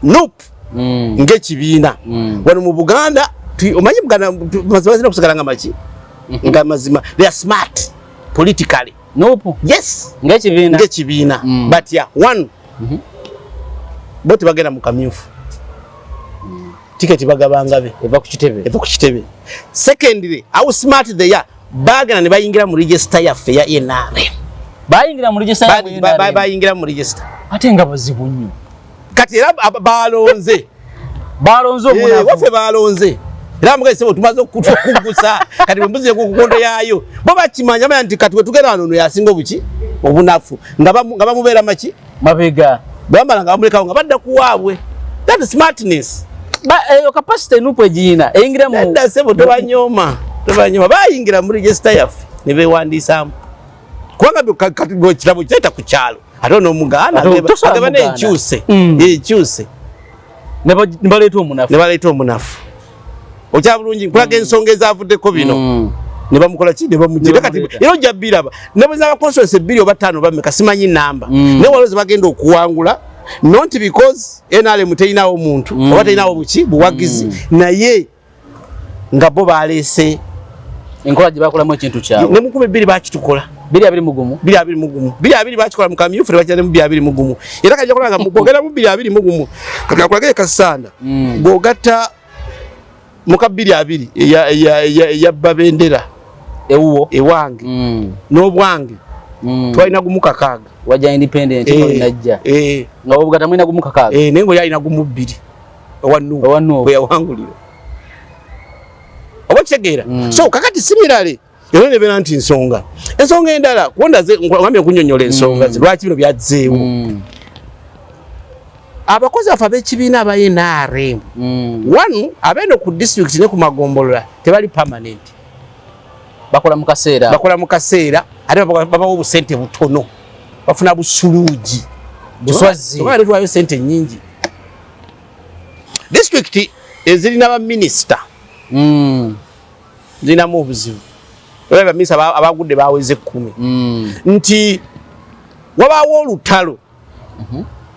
NUP ng'ekibiina wano mu Buganda, omanyi Buganda mazima zirina okusigala nga maki nga mazima, they are smart politically. NUP? Yes. Ng'ekibiina. Ng'ekibiina. Batya? One, bo tebagenda mu kamyufu, tiketi bagabangabe. Eva ku kitebe. Eva ku kitebe. Secondly, how smart they are, bagenda ne bayingira mu register yaffe ya NRM. Bayingira mu register? Bayingira mu register. Ate nga bazibu nnyo. Kati era balonze. Balonze omunafu. Waffe balonze era mugaye sebo tumaze okukugusa. Kati bwe ku kukondo yaayo, bo bakimanya, bamanya nti kati wetugenda wano, ono yasinga obuki obunafu, nga bamubeera maki? Mabega. Bamala nga bamulekawo nga badda kuwaabwe. That is smartness. Eyo capacity NUP egiyina, eyingira mu Nedda sebo, tobanyoma, tobanyoma. Bayingira mu register yaffe ne bewandiisaamu, kubanga kati ekitabo kireeta ku kyalo ate onoomugaana? Ate tosobola agaba mugaana. Nenkyuse, enkyuse. Ne baleeta omunafu. Ne baleeta omunafu. Okya bulungi, nkulaga ensonga ezavuddeko bino. Ne bamukola ki? Ne bamugira. Ne Kati bamuleeta. era ojja biraba ne bwe zaba constituency bbiri oba ttaano oba mmeka, simanyi namba, naye waliwo ze bagenda okuwangula, not because NRM terinawo muntu oba terinawo buki buwagizi, naye nga bo baleese enkola gye bakolamu ekintu kyabwe. Ne mu 20 bakitukola. 2021. 2021, 20 bakikola mu kamyufu, ne bakira ne mu 2021. Era kajja kulanga mu bwogera mu 2021, kati akulage Kasaana, bw'ogatta muka 20 eya babendera ewuwo ewange n'obwange, twalina gumu kakaaga. Wajja independent. Najja nga obugata mulina gumu kakaaga. Eh, naye ng'oli alina gumu bbiri owa NUP. Owa NUP. Bwe yawangulira, oba okitegeera? Mm. So kakati similarly era nebeera nti ensonga endala kuwondaze ngambye okunyonyola ensonga ze lwaki bino byazzeewo. Abakozi baffe ab'ekibiina aba NRM, one, abeeno ku district ne ku magombolola tebali permanent. Bakola mu kaseera. Bakola mu kaseera, ate babawa obusente butono, bafuna busuluugi. Buswazi. Kyokka tuwayo sente nyingi district ezirina baminisita. Zirinamu obuzibu. Olaba baminisita abagudde baweze 10, nti wabaawo olutalo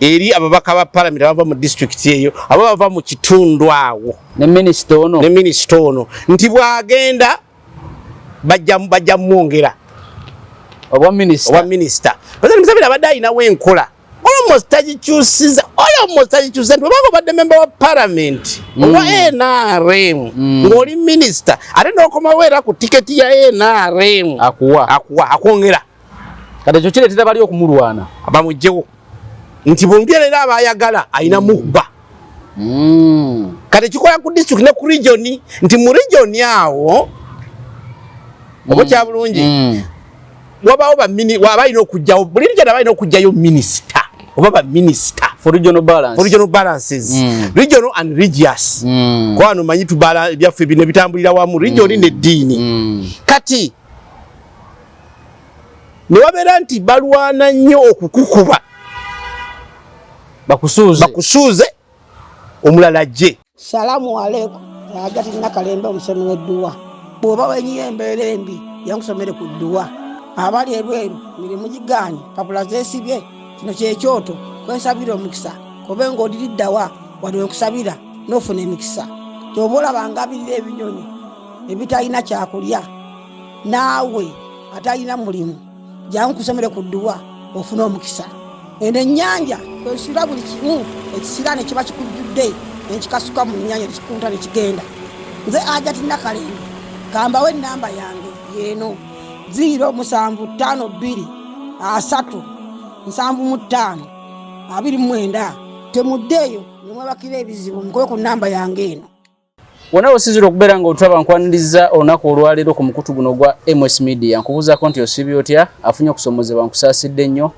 eri ababaka ba palamenti abava mu disitulikiti eyo, aba bava mu kitundu awo, ne minisita ono. Ne minisita ono, nti bw'agenda bajja mwongera obwa minisita. Obwa minisita. President Museveni abadde alinawo enkola, almost tagikyusiza, almost tagikyusiza, nti obanga obadde member wa parliament owa NRM, ng'oli minisita, ate n'okomawo era ku tiketi ya NRM, akuwa. Akuwa, akwongera. Kati ekyo kireetera bali okumulwana. Bamugjewo nti bwombyera era abayagala alina mubba. Kati kikola ku district ne ku region, nti mu region awo, oba kya bulungi, wabaawo waba alina okugjawo, buli region aba alina okugjayo minisita oba baminisita. For regional balance. For regional balances. Regional and religious. Kwa wano manyi tubala ebyaffe bino bitambulira wamu, region neddiini. Kati ne wabeera nti balwana nnyo okukukuba. Bakusuuze. Bakusuuze, omulala ajje. Salaamu aleikum. Agati Nakalembe, omusomi w'edduwa. Bw'oba wenyiyo embeera embi, yankusomere ku dduwa. Abali ebweru, mirimu gigaanye, papula zeesibye, kino kyekyoto kwensabira omukisa. Kobe ng'oliriddawa wali wenkusabira n'ofuna emikisa. Kyoba olaba ngabirira ebinyonyi ebitalina kyakulya, naawe atalina mulimu, jangu nkusomere ku dduwa ofune omukisa. Eno ennyanja kwesula buli kimu ekisiraane kiba kikujjudde, nenkikasuka mu nnyanja, nekikunta nekigenda. Nze Ajati Nakalembe, kambawo enamba yange yeeno: 0752 30 75 29. Temuddeeyo nemwebakira ebizibu, mukube ku namba yange eno. Wonna osinzira okubeera nga otulaba, nkwaniriza olunaku olwaleero ku mukutu guno ogwa MS Media. Nkubuuzaako nti osiibye otya? Afunye okusomozebwa, nkusaasidde nnyo.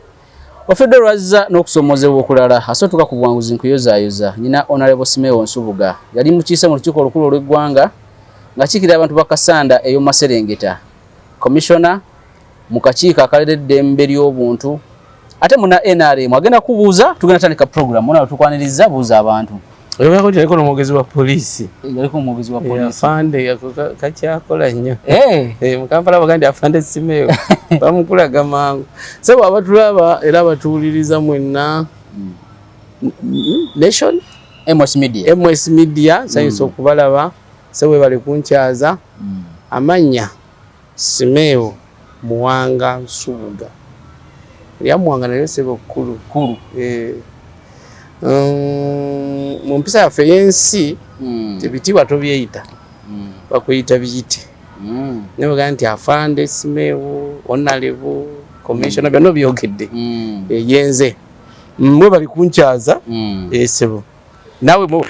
Ofedde olwazza n'okusomozebwa okulala, asootuka ku buwanguzi, nkuyozaayoza. Nyina Honorable Simeo Nsubuga yali mukiise mu lukiiko olukulu olw'eggwanga ng'akiikirira abantu ba Kasanda ey'omu Maserengeta, commissioner mu kakiiko akalera eddembe ly'obuntu, ate muna NRM. Agenda kubuuza, tugenda tandika program. Ona tukwaniriza, buuza abantu. Oyogerako nti aliko n'omwogezi wa poliisi. Yaliko omwogezi wa poliisi. Afande ako kakyakola nnyo. Eh. Eh, mu Kampala bagandi afande Simeo bamukulaga mangu. Sebo abatulaba era abatuwuliriza mwenna, Nation. MS Media. MS Media, nsanyusa okubalaba. Sewebale kunkyaza. Amannya Simeo Muwanga Nsubuga. Lya Muwanga nalyo ssebo kkulu. Kkulu. Mu mpisa yaffe ey'ensi ebitiibwa tobyeyita, bakuyita biyite. Naye bagamba nti afande Simeo, honorable, commissioner, byonna obyogedde. Yenze. Mwe bali kunkyaza, ssebo. Naawe mu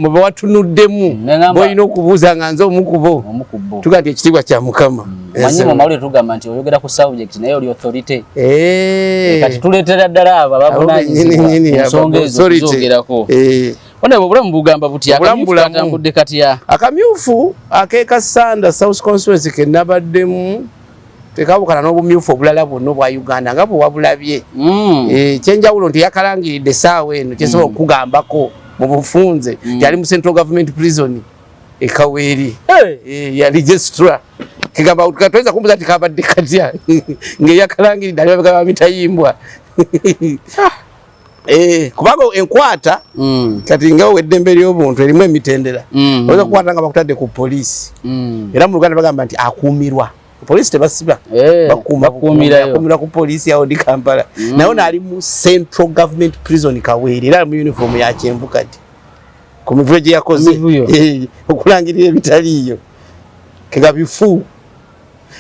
bawatunuddemu bw'olina okubuuza nga nze omu ku bo. Omu ku bo. Tugamba nti ekitiibwa kya Mukama. Manyi mu mawulire tugamba nti oyogera ku subject naye oli authority. Kati tuleetera ddala abo abavunaanyizibwa ku nsonga ezo okuzogerako. Wano obulamu bugamba butya? Obulamu Akamyufu bulamu. katambudde katya? Akamyufu ak'e Kassanda South Constituency ke nabaddemu tekabukana n'obumyufu obulala bwonna obwa Uganda nga bwe wabulabye. Ekyenjawulo nti yakalangiridde essaawa eno kyesobola okukugambako mu bufunze yali mu Central Government Prison e Kaweeri. Yali registrar. Kigamba toyinza kumbuuza nti kabadde katya ng'eyakalangiridde ali mabega ba mitayimbwa. Kubanga enkwata kati nga eddembe ly'obuntu erimu emitendera. Oyinza okukwata nga bakutadde ku poliisi. Era mu Luganda bagamba nti akuumirwa. Poliisi tebasiba. Bakuuma Bakuumirayo. Akuumirwa ku poliisi awo ndi Kampala. Naye ono ali mu Central Government Prison Kaweeri era ali mu uniform ya kyenvu kati. Ku mivuyo gye yakoze. Mivuyo. Okulangirira ebitaliiyo. Kega bifu.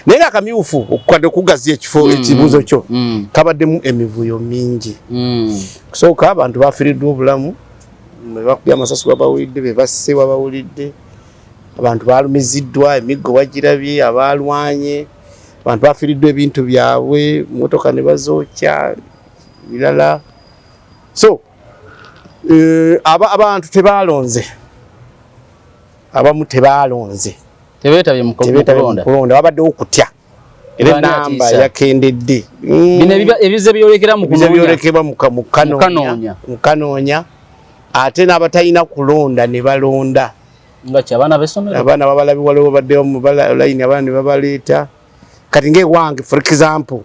Naye nga akamyufu okukadde okugaziya ekifo ekibuuzo kyo kabaddemu emivuyo mingi. Kusooka abantu bafiiriddwa obulamu, be bakubye amasasi wabawulidde, be basse wabawulidde, abantu balumiziddwa, emiggo bagirabye, abalwanye, abantu bafiiriddwa ebintu byabwe, mmotoka ne bazookya, birala. So abantu tebalonze, abamu tebalonze. Tebeetabye mu Tebeetabye mu kulonda. kulonda, babaddewo okutya. Era Baani enamba atiisa? yakendedde. Bino ebize byolekera mu Ebize kunoonya. byolekebwa mu kanoonya. Mu kanoonya. Mu kanoonya. Ate n'abatalina kulonda ne balonda. Nga ki abaana b'essomero? Abaana babalabi waliwo baddewo mu layini abaana ne babaleeta. Kati ng'ewange for example,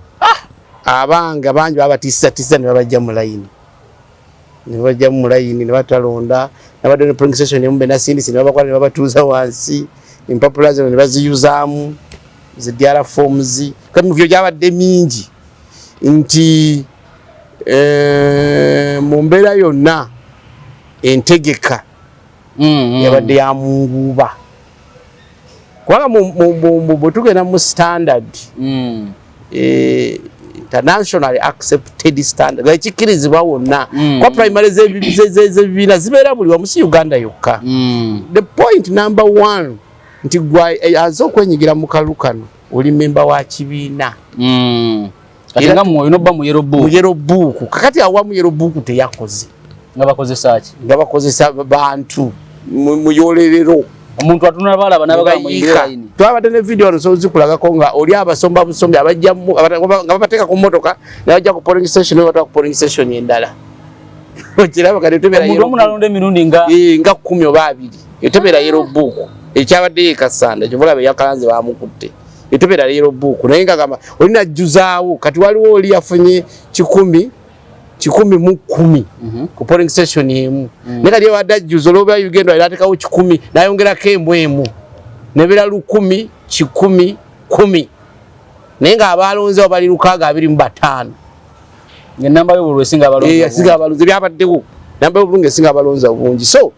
abange abangi babatiisatiisa ne babajja mu layini. Ne babajja mu layini ne batalonda. Nabadde ne polling station emu be nasindise ne babakwata ne babatuuza wansi. Empapula zino ne baziyuzaamu zi DR forms. Kati emivuyo gyabadde mingi nti mu mbeera yonna entegeka yabadde ya munguuba. Kubanga bwe tugenda mu standard, internationally accepted standard, nga ekikkirizibwa wonna. Kuba primary z'ebibiina zibeera buli wamu, si Uganda yokka. The point number one nti gwe aze okwenyigira mu kalulu kano oli memba wa kibiina. Kati nga mwoyo nobba mu yellow book. Mu yellow book. Kakati awa mu yellow book teyakoze. Nga bakozesa ki? Nga bakozesa bantu mu yolerero. Omuntu atunula balaba n'abagamba muyingire Bayiika. layini. Twabadde ne video wano sozikulagako nga oli abasomba busombi abajja nga babateeka ku mmotoka ne bajja ku polling station ne batwala ku polling station endala. Okiraba kati tebeera Omuntu yellow omu book. n'alonda emirundi nga Nga 10 oba 20. Etebeera yellow book. Ekyabaddeyo e Kassanda kyova olaba eyakalanze baamukutte. Etebeera yellow book naye nga gamba oli najjuzaawo kati waliwo oli yafunye 110 ku polling station emu. Naye kati yabadde ajjuza olw'oba Uganda yali ateekawo 100 n'ayongerako emu emu. Nebeera 10, 100, 10. Naye ng'abalonzeewo bali 625. Ng'ennamba y'obululu esinga abalonzi obungi. Esinga abalonzi byabaddewo. Ennamba y'obulungi esinga abalonzi obungi. So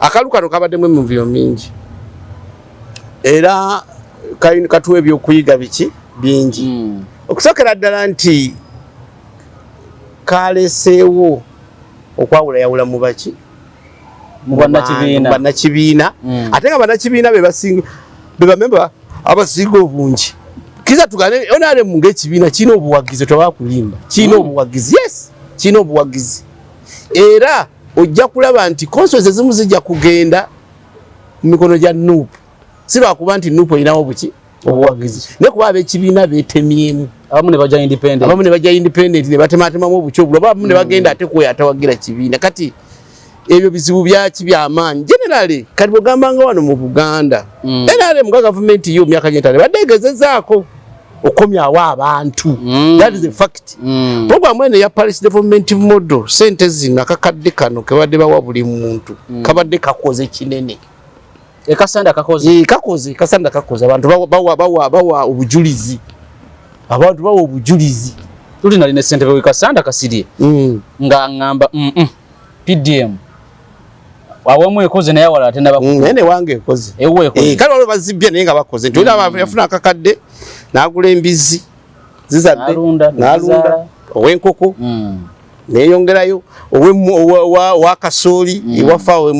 akalu kano kabaddemu emivuyo mingi. Era katuwa ebyokuyiga biki bingi. Okusookera ddala nti kaleseewo okwawulayawula mu baki? Mu bannakibiina. Mu bannakibiina. Ate nga bannakibiina be basinga, be bamemba abasinga obungi. Kiza tugane NRM ng'ekibiina kirina obuwagizi, tebakulimba. Kirina obuwagizi. Yes, kirina obuwagizi. Era ojja kulaba nti constituencies ezimu zijja kugenda mu mikono gya NUP. Si lwakuba nti NUP erinawo buki? Obuwagizi. Naye kuba ab'ekibiina beetemyemu. Abamu ne bajja independent. Abamu ne bajja independent ne batematemamu obuki obulala. Abamu ne bagenda ate kwoyo atawagira kibiina. Kati ebyo bizibu byaki by'amaanyi. Generally, kati bw'ogamba nga wano mu Buganda, NRM nga gavumenti yo myaka gy'etaano ebadde egezezaako. Okomyawo abantu. That is a fact. Program eno eya Parish Development Model, sente zino, akakadde kano kebadde bawa buli muntu, kabadde kakoze kinene. Ekasanda kakoze. Eh, kakoze, Kasanda kakoze. Abantu bawa obujulizi, abantu bawa obujulizi. Tuli nali ne ssentebe w'e Kasanda Kasirye nga ŋŋamba PDM awamu ekoze naye awalala tenaba. Naye ne wange ekoze. Ewuwe ekoze. Eh, kale waliwo bazibye naye nga bakoze nti olaba yafuna akakadde n'agula embizi zizadde, N'alunda, n'alunda, n'azaala. ow'enkoko neyongerayo, owakasooli ewaffe awo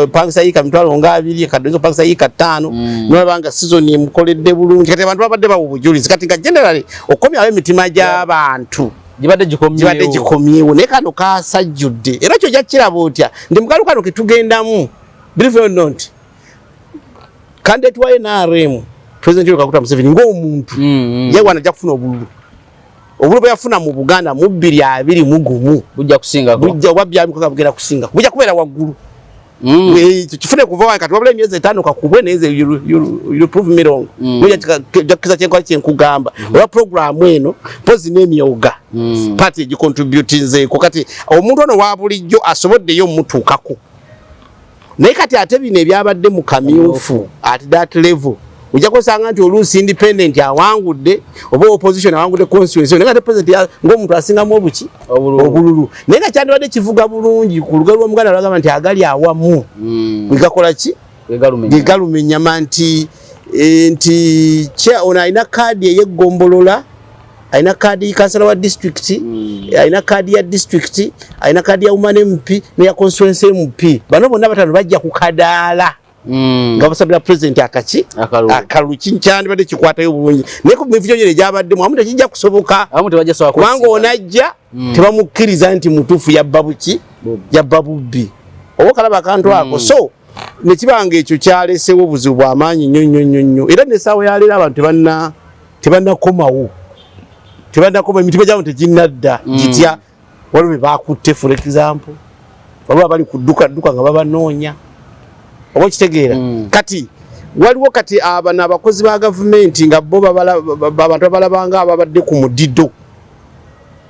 pangisa yiika 200,000, kadde pangisa yiika 5, nolaba nga season emukoledde bulungi. Kati abantu babadde bawa obujulizi. Kati nga generally okomyawo emitima gy'abantu gibadde gikomyewo. Gibadde gikomyewo, naye kano kasajjudde. Era kyo ojja kiraba otya ndi mukalu kano ketugendamu, believe it or not, candidate wa NRM, President Yoweri Kaguta Museveni ng'omuntu, ye wana ajja kufuna obululu. Obululu bwe yafuna mu Buganda mu 2021 bujja kusingako. Bujja oba byabikoka bugenda kusinga, bujja kubeera waggulu. Eh, kifune kuva wange kati wabula emyezi 5 kakubwe, naye nze you prove me wrong. Nojja kukiza kyenkola kyenkugamba olwa programu eno mpozi n'emyoga party egicontributinzeeko. Kati omuntu ono wa bulijjo asoboddeyo omutuukako, naye kati ate bino ebyabadde mu kamyufu at that level, ojja kusanga nti oluusi independent awangudde oba opposition awangudde constituency, naye ate president ng'omuntu asingamu obuki? Obululu. Obululu. Naye nga kyandibadde kivuga bulungi ku lugero lw'Omuganda lwagamba nti agali awamu wegakola ki? Gegalumenya. Gegaluma ennyama. Nti nti ono alina kaadi ey'eggombolola, alina kaadi kansala wa district, alina kaadi ya district, alina kaadi ya woman MP neya constituency MP. Bano bonna batano bajja ku kadaala nga basabira president akaki? Akalulu. Akalulu. Kyandibadde kikwatayo bulungi, naye ku mivuyo gyino egyabaddemu amu tekijja kusoboka. Abamu tebajja sobola kubanga kwesiga. Onajja tebamukkiriza nti mutuufu, yabba buki? Bubbi. Yabba bubbi oba okalaba akantu ako. So nekibanga ekyo kyalesewo obuzibu bwamaanyi nnyo nnyo nnyo nnyo. Era nesaawa yaleero abantu tebannakomawo, tebannakoma, emitima gyabo teginnadda gitya. Waliwo be bakutte, for example, waliwo abali ku dduka dduka nga babanoonya, oba okitegeera. Kati waliwo kati abano abakozi ba gavumenti nga bo abantu babalabanga ababadde ku mudido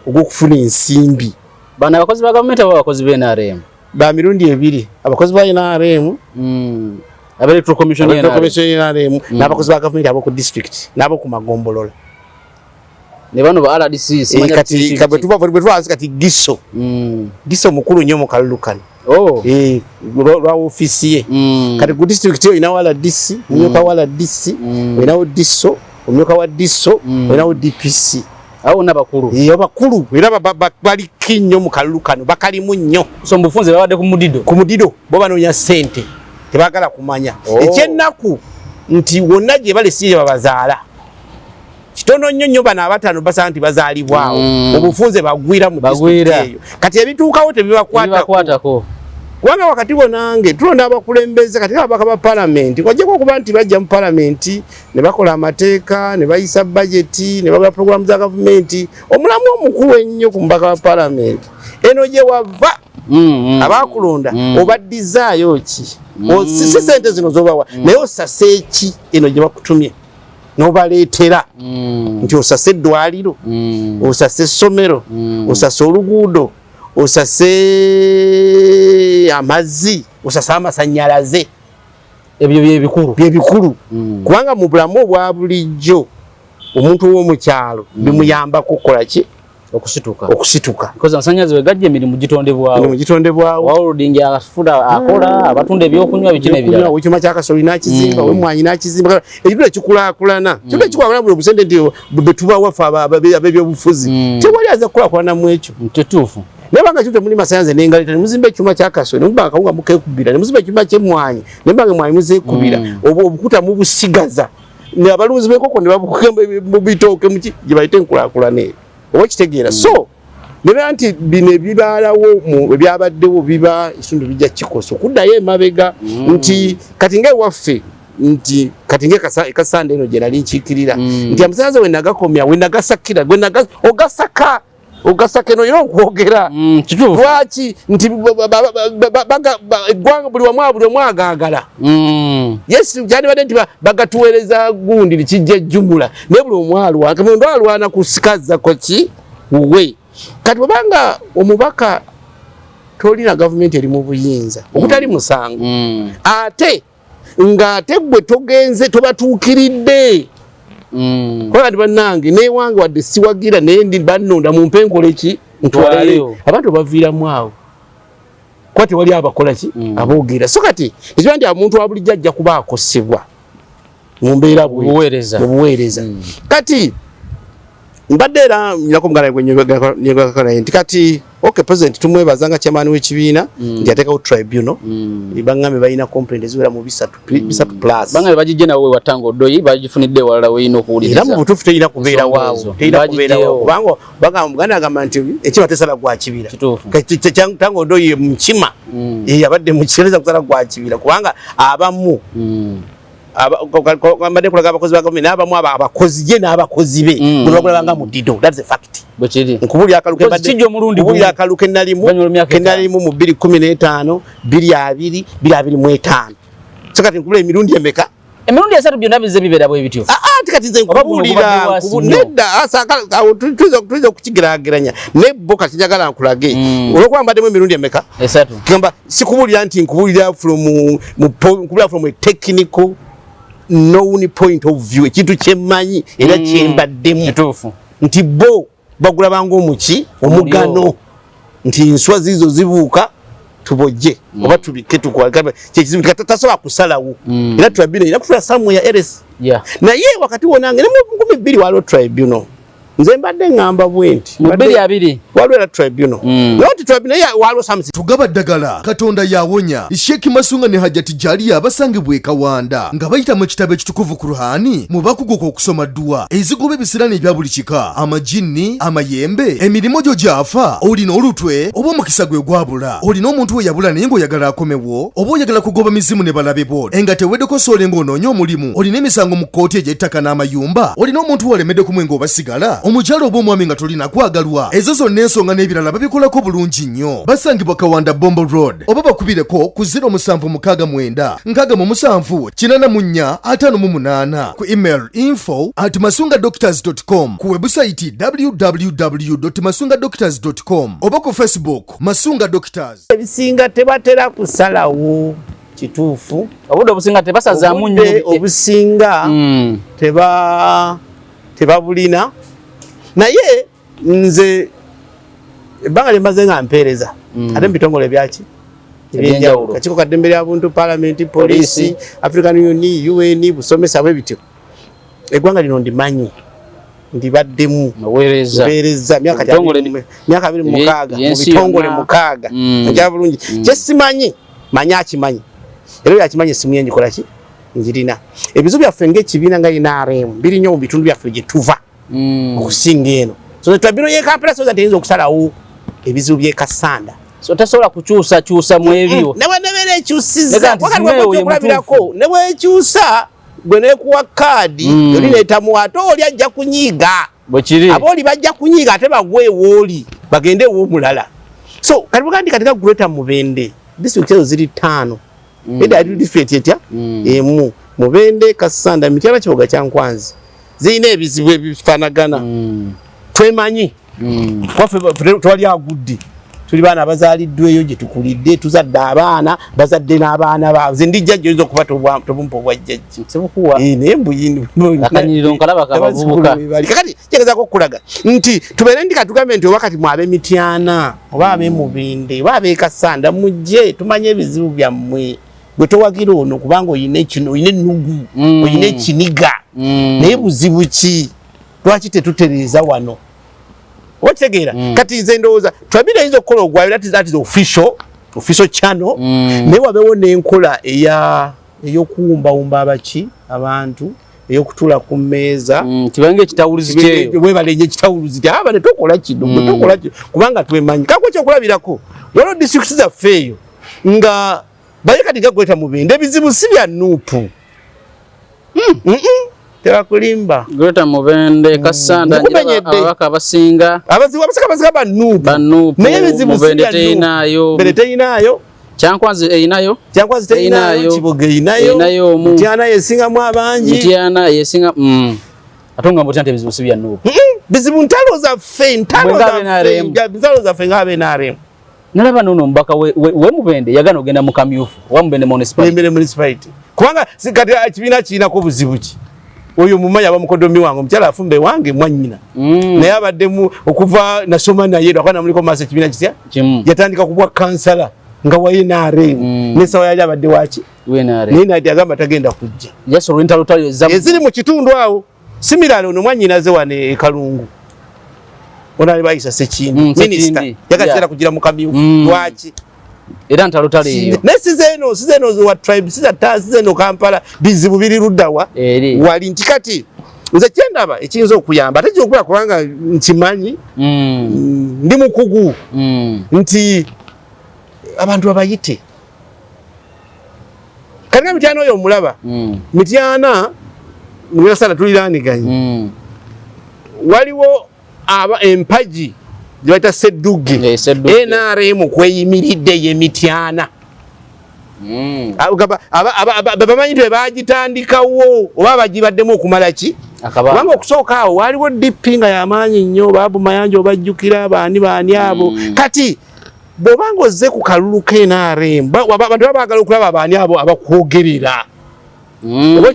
ogw'okufuna ensimbi. Bano abakozi ba gavumenti oba abakozi ba NRM? Ba mirundi ebiri: abakozi ba NRM, Aba Electoral Commission ya Electoral NRM. Commission ya NRM, n'abakozi ba gavumenti ab'oku district n'ab'oku magombolola. Ne bano ba RDC, simanya. Kati bwe tuva wansi, kati Giso, Giso mukulu nnyo mu kalulu kano. Oh. Eh, lwa ofiisi ye. Kati ku district olinawo RDC, omumyuka wa RDC, olinawo DISO, omumyuka wa DISO, olinawo DPC. Awo bonna bakulu. Eh, abakulu era baliko nnyo mu kalulu kano, bakalimu nnyo. So mubufunze babadde ku mudido. Ku mudido, bo banoonya ssente, tebaagala kumanya. Oh. Ekyennaku nti wonna gye bali si gye babazaala, kitono nnyo nnyo bano abataano basanga nti bazaalibwawo. Obufunze bagwira mu Bagwira. district eyo. Kati ebituukawo tebibakwatako. Tebibakwatako. Kubanga wakati wo nange tulonda abakulembeze, kati ababaka ba palamenti, ojjako okuba nti bajja mu palamenti ne bakola amateeka ne bayisa bajeti ne bakola puroguramu za gavumenti, omulamu omukulu ennyo ku mubaka wa palamenti eno gye wava, abakulonda, obaddizaayo ki? Si sente zino zobawa, naye osase ki eno gye bakutumye n'obaleetera nti osase eddwaliro, osase essomero, osase oluguudo, osase amazzi, osase amasanyalaze. Ebyo byebikulu. Byebikulu, kubanga mu bulamu obwa bulijjo omuntu ow'omukyalo bimuyambako okukola ki? Okusituka. Okusituka. Because amasanyalaze bwe gajja, emirimu gitondebwawo. Emirimu gitondebwawo. Welding afuna akola, abatunda ebyokunywa, biki n'ebirala. Ekyuma kyakasoli n'akizimba, wemwanyi n'akizimba, ekintu ekikulaakulana, kintu ekikulaakulana. Buli obusente nti bwe tubawa ffe ab'ebyobufuzi, tewali aza kukulaakulana mu ekyo. Kituufu. Naye banga kintu temuli masannyalaze n'engaleta, nemuzimba ekyuma kyakasoli, nemubanga akawunga mukekubira, nemuzimba ekyuma ky'emmwanyi, nemubanga emmwanyi muzeekubira, oba obukuta mubusigaza, abalunzi b'enkoko ne babukuka mu bitooke, muki gye bayita enkulaakulana eyo, oba okitegeera. So nebeera nti bino ebibaalawo ebyabaddewo biba ekitundu bijja kikosa okuddayo emabega nti kati nga ewaffe, nti kati nga ekasanda eno gye nali nkiikirira, nti amasanyalaze we nagakomya, we nagasakira, ogasaka, ogasaka eno olina okwogera. Kituufu. Lwaki nti eggwanga buli wamu, buli omu agaagala. Yes, kyandibadde nti bagatuweereza gundi likijja ejjumula, naye buli omu alwana, muntu alwana kusikaza koki wuwe. Kati bwobanga omubaka tolina gavumenti eri mu buyinza okutali musango, ate ng'ate gwe togenze tobatuukiridde, kuba kati bannange newange wadde siwagira naye ndi bannonda mumpe nkole ki, ntwale abantu baviiramu awo, kuba tewali abakola ki, aboogera. So kati ekiba nti omuntu wa bulijjo ajja kuba akosebwa mu mbeera mu buweereza. Kati mbadde era nyinako muganda gwe nti kati okay, president tumwebaza nga chairman w'ekibiina nti ateekawo tribunal. Baŋŋambe balina complaint eziwera mu 300, 300 plus. Baŋŋambe bagijje nawe watanga Odoi, bagifunidde ewalala weyina okuwuliriza. Era mu butuufu terina kubeera waawo, terina kubeera waawo, kubanga bagamba muganda agamba nti ekima tesala gwa kibira. Tanga Odoi mukima yabadde mukireza kusala gwa kibira, kubanga abamu mbadde kulaga abakozi ba gavumenti n'abamu abakozi ye n'abakozi be bwe bagulabanga mu dido. That's a fact. Nkubulira akalu kenalimu mu 2015, 2020, 2025. So kati nkubulira emirundi emeka? Emirundi esatu byonna bizze bibeera bwe bityo. Ati kati nze nkubulira nedda, tuyinza okukigeraageranya naye bo kati njagala nkulage olwokuba mbaddemu emirundi emeka? Esatu. Gamba sikubulira nti nkubulira from a technical known point of view, ekintu kyemmanyi era kyembaddemu nti bo bagulabanga omuki omugano nti nswa zizo zibuuka tubojje oba tubike tukwale kyekizibu tasobola kusalawo. Era tribunal erina kutula somewhere else. Naye wakati wonange ne mu 2000 waliwo tribunal. Nze mbadde ŋŋamba bwe nti mu 2020 waliwo era tribunal. Naye tribunal waliwo something. Tugaba ddagala Katonda yawonya. Sheikh Masunga ne Hajati Jalia abasangibwa e Kawanda nga bayita mu kitabo ekitukuvu Kurhani mu bakuguka okusoma dduwa ezigoba ebisiraani ebya buli kika, amajinni, amayembe, emirimu gyo gyafa, olina olutwe oba omukisa gwe gwabula, olina omuntu we yabula naye ng'oyagala akomewo, oba oyagala kugoba mizimu ne balabe bo enga teweddeko soole ng'onoonya omulimu, olina emisango mu kkooti egy'ettaka n'amayumba, olina omuntu walemedde kumwe ng'oba sigala, omukyala oba omwami nga tolina kwagalwa. Ezo zonna ensonga n'ebirala babikolako bulungi nnyo. Basangibwa Kawanda Bombo Road oba bakubireko ku 0769 67 84 58 ku email info@masungadoctors.com, ku website www.masungadoctors.com oba ku Facebook Masunga Doctors. Ebisinga tebatera kusalawo kituufu. Obudde obusinga tebasazaamu nnyo. Obusinga tebabulina. Naye nze ebbanga lye mmaze nga mpeereza ate mu bitongole ebyaki ebyenjawulo, kakiiko ka ddembe lya buntu, palamenti, poliisi, African Union, UN, busomesa bwe bityo, eggwanga lino ndimanyi, ndibaddemu, mpeereza myaka 26 mu bitongole 6 ekya bulungi. Kye simanyi manyi akimanyi, era oyo akimanyi essimu ye ngikola ki njirina. Ebizibu byaffe ng'ekibiina nga NRM biri nnyo mu bitundu byaffe gye tuva okusinga eno. So tribunal y'e Kampala soza teyinza okusalawo ebizibu by'e Kassanda. So tasobola kukyusa kyusa mu ebyo. Ne bwenebeera ekyusizza, okulabirako ne bwekyusa gwe neekuwa kaadi oli neetamuwa, ate oli ajja kunyiiga. Abooli bajja kunyiiga ate bagwe ewooli bagende ew'omulala. So kati bugandi kati ga Greater Mubende district ezo ziri 5. Eda ali district etya emu Mubende, Kassanda, Mityana, Kiboga, Kyankwanzi zirina ebizibu ebifaanagana. Twemanyi kwaffe twali agudde, tuli baana abazaaliddwa eyo gye tukulidde, tuzadde abaana, bazadde n'abaana baabwe. Nze ndi jjajja, oyinza okuba tobumpa obwa jjajja. Sibukuwa. Naye mbuyini. Akanyiriro nkalaba kabavubuka. Kakati kyegezaako okukulaga nti tubeere ndi katugambe nti oba kati mwe ab'Emityana oba ab'Emubende oba ab'e Kassanda mujje tumanye ebizibu byammwe. Gwe towagira ono kubanga oyina ekino, oyina ennugu, oyina ekiniga. Naye buzibu ki? Lwaki tetutereeza wano? Okitegeera? Kati nze ndowooza tribunal eyinza okukola ogwayo, that is official channel. Naye wabeewo n'enkola ey'okuwumbawumba abaki abantu, ey'okutuula ku mmeeza. Kibange ekitawuluzi kyeyo. Weebale nnyo ekitawuluzi kye. Aba ne tukola kino, bwe tukola kino, kubanga twemanyi. Kako ekyokulabirako, waliwo disitulikiti zaffe eyo nga baye kati ga Greater Mubende ebizibu si bya NUP. Tebakulimba. Greater Mubende, Kassanda, ababaka abasinga. Abasinga ba NUP. Ba NUP, Naye ebizibu si Mubende bya NUP. teyinaayo. Mubende teyinaayo. Kyankwanzi erinayo, Kyankwanzi terinayo, Kiboga erinayo, Mityana yesingamu abangi, Mityana yesinga ate nga mbotya nti ebizibu si bya NUP. Bizibu ntalo zaffe, ntalo zaffe, ntalo zaffe nga NRM. Nalaba nono omubaka we Mubende yagana ogenda mu kamyufu wa Mubende municipality. Mubende municipality. Kubanga kati ekibiina kirinako buzibu ki? Oyo mumanyi aba mukodomi wange, omukyala afumba ewange mwannyina. Naye abaddemu okuva nasoma naye lwakuba namuliko maaso ekibiina kitya? Yatandika kubwa kansala nga wa NRM. N'essaawa yali abadde waki? Naye nati agamba tagenda kujja. Eziri mu kitundu awo. Similarly ono mwannyinaze wano e Kalungu. Ono ali bayisa Ssekindi, minisita yagaseera kugira mu kamyufu. Lwaki? Era ntalotalo eyo. Naye size eno wa tribe, size ata, size eno Kampala, bizibu biri ludda wa? Wali nti kati nze kyendaba ekiyinza okuyamba ate kyokukola kubanga nkimanyi, ndi mukugu, nti abantu babayite. Kati nga Mityana oyo omulaba, Mityana Munyasana tuliraniganye. Waliwo aba empagi gye bayita Ssedugge, NRM kweyimiridde ye Mityana. Bamanyi nti bagitandikawo oba bagibaddemu okumala ki? Kubanga okusooka awo waliwo DP nga yamaanyi nnyo, Babu Mayanja obajjukira, baani baani abo. Kati bw'obanga ozze ku kalulu ka NRM, abantu baba baagala okulaba baani abo abakwogerera. Oba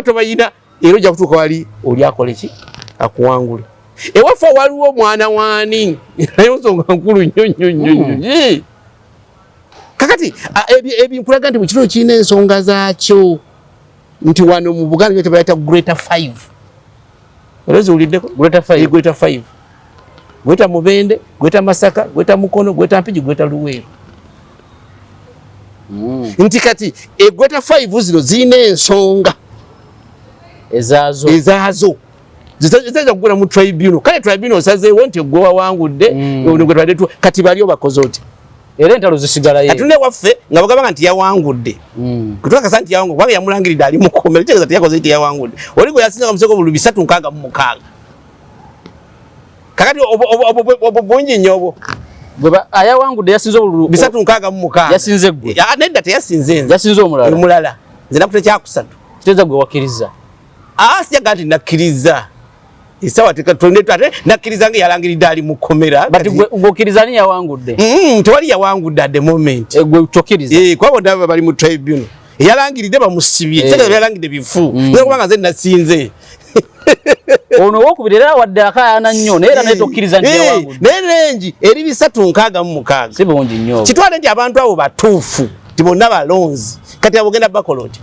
tobayina era ojja kutuuka wali oli akole ki? Akuwangule. Ewaffe waliwo omwana waani naye nsonga nkulu nnyo nnyo nnyo nnyo. Kakati ebinkulaga nti mu kitundu kirina ensonga zaakyo nti wano mu Buganda tebayita Greater 5. Olowooza owuliddeko? Greater 5. Greater 5. Greater Mubende, Greater Masaka, Greater Mukono, Greater Mpigi, Greater Luweero. Nti kati e Greater 5 zino zirina ensonga ezaazo. Ezaazo. Zitayinza kugula mu tribunal. Kale tribunal osazeewo nti gwe wawangudde, ono gwe twadde kati bali obakoze oti. Era entalo zisigalayo. Kati ne waffe nga bagamba nti yawangudde. Kutwakasa nti yawangudde kubanga yamulangiridde ali mu kkomera, kitegeeza teyakoze nti yawangudde. Oli gwe yasinga omusego obululu 366. Kakati obwo bungi nnyo obwo. Ayawangudde yasinze obululu 366. Yasinze ggwe. Nedda teyasinze nze. Yasinze omulala. Omulala. Nze nakutte kyakusatu. Kitegeeza gwe wakkiriza. Sijaga nti nakkiriza. Esawa ate nakkiriza nga yalangiridde ali mu kkomera. But gwe okkiriza ani yawangudde? Tewali yawangudde at the moment. Gwe tokkiriza. Kuba bonna bali mu tribunal. Eyalangiridde bamusibye. Kitegeeza yalangiridde bifu. Nze kubanga nze nasinze. Ono owokubiri era wadde akaayana nnyo naye era naye tokkiriza nti yawangudde. Naye rengi eri 366. Si bungi nnyo. Kitwale nti abantu abo batuufu nti bonna balonzi. Kati abo ogenda bakola otya?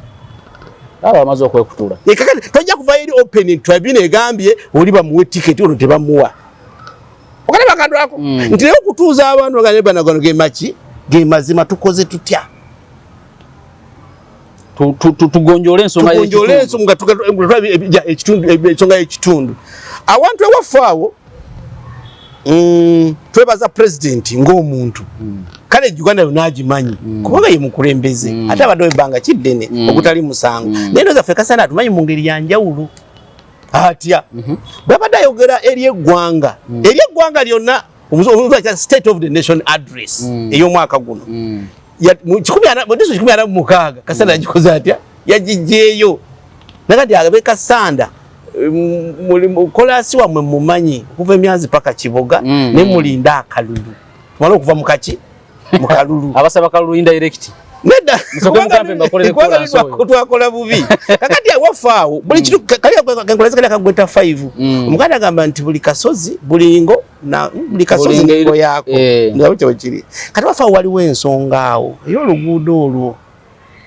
Abo bamaze okwekutula. Kakati tojja kuva eri open tribunal egambye oli bamuwe tiketi ono tebamuwa. Okalaba akantu ako? Nti naye okutuuza abantu nga ne bano gano ge maki? Ge mazima tukoze tutya? Tugonjoole ensonga y'ekitundu. Tugonjoole ensonga ensonga y'ekitundu. Awantu ewaffe awo, twebaza president ng'omuntu. Kale Uganda yonna agimanyi kubanga ye mukulembeze ate abadde ebbanga kiddene ogutali musango. Naye ndowooza ffe Kasana atumanyi mu ngeri ya njawulo. Atya bw'abadde ayogera eri eggwanga, eri eggwanga lyonna, State of the Nation Address ey'omwaka guno. Mu 1946 Kasanda yagikoze atya? Yagiggyeeyo. Nakati abe Kasanda kolasi wammwe mumanyi okuva emyanzi paka Kiboga ne mulinda akalulu. Tumale okuva mu kaki? Mu kalulu. Abasaba kalulu indirect. Nedda. Musooke mugambe mbakolere kolansi oyo. Twakola bubi. Kakati awaffe awo, buli kitu, kali kankolezi kali akagweta 5. Omuganda agamba nti buli kasozi, buli ngo, na, buli kasozi n'engo yaako. Nga bwekyo bwe kiri. Kati waffe awo waliwo ensonga awo, ey'oluguudo olwo.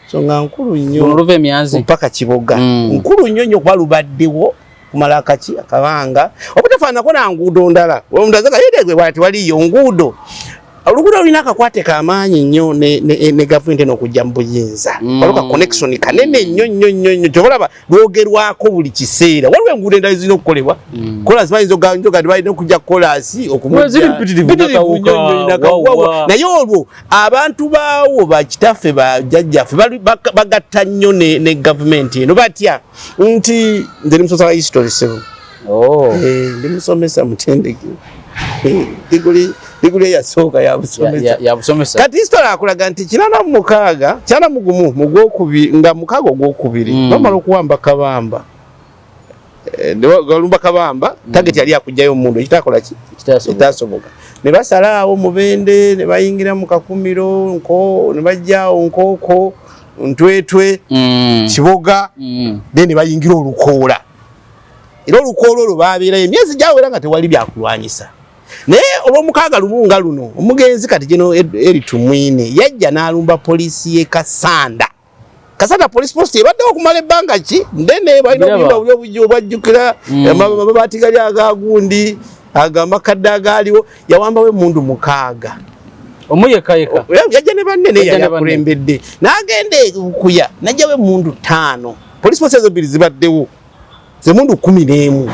Nsonga nkulu nnyo. Luno luva emyanzi. Mpaka Kiboga. Nkulu nnyo nnyo kuba lubaddewo kumala akaki akabanga. Obutafaananako na nguudo ndala. Omuntu azaga yedegwe bw'ati waliyo nguudo. Oluguudo lulina akakwate k'amaanyi nnyo ne gavumenti eno okujja mu buyinza. Waliwo ka connection kanene nnyo nnyo nnyo nnyo. Ky'oba olaba lwogerwako buli kiseera. Waliwo enguudo endala ezirina okukolebwa. Koolaasi bayinza okugamba nti balina okujja koolaasi okumujja. Ziri mpitirivu, Mpitirivu nnyo nnyo, Nakawuka, Nakawuka. wawa. Naye olwo abantu baawo bakitaffe bajjajjaffe bagatta nnyo ne gavumenti eno. Batya nti nze ndi musomesa wa history ssebo. Ndi musomesa mutendeke. Diguli Diguli eyasooka ya busomesa. Ya busomesa. Kati history akulaga nti 86 91 mu gwokubiri, nga mukaaga ogwokubiri, bamala okuwamba Kabamba. Galumba Kabamba, target yali yakujjayo omundu ekitakola ki? Ekitasoboka. Ne basala awo Mubende, ne bayingira mu Kakumiro, nko ne bajjaawo Nkooko, Ntwetwe, Kiboga, then ne bayingira Olukoola. Era Olukoola olwo babeerayo emyezi gyawera nga tewali byakulwanyisa. Naye olw'omukaaga lumu nga luno, omugenzi kati General Elly Tumwine yajja n'alumba poliisi y'e Kasanda. Kasanda police post ebaddewo okumala ebbanga ki ddene, balina obuyumba buli obujja obwajjukira, amabaati gali agagundi agamakadde agaaliwo. Yawambawo emmundu 6. Omuyekayeka. Yajja ne banne, naye yali akulembedde n'agenda Bukuya n'ajjawo emmundu 5. Police post ezo bbiri zibaddewo, zemundu 11.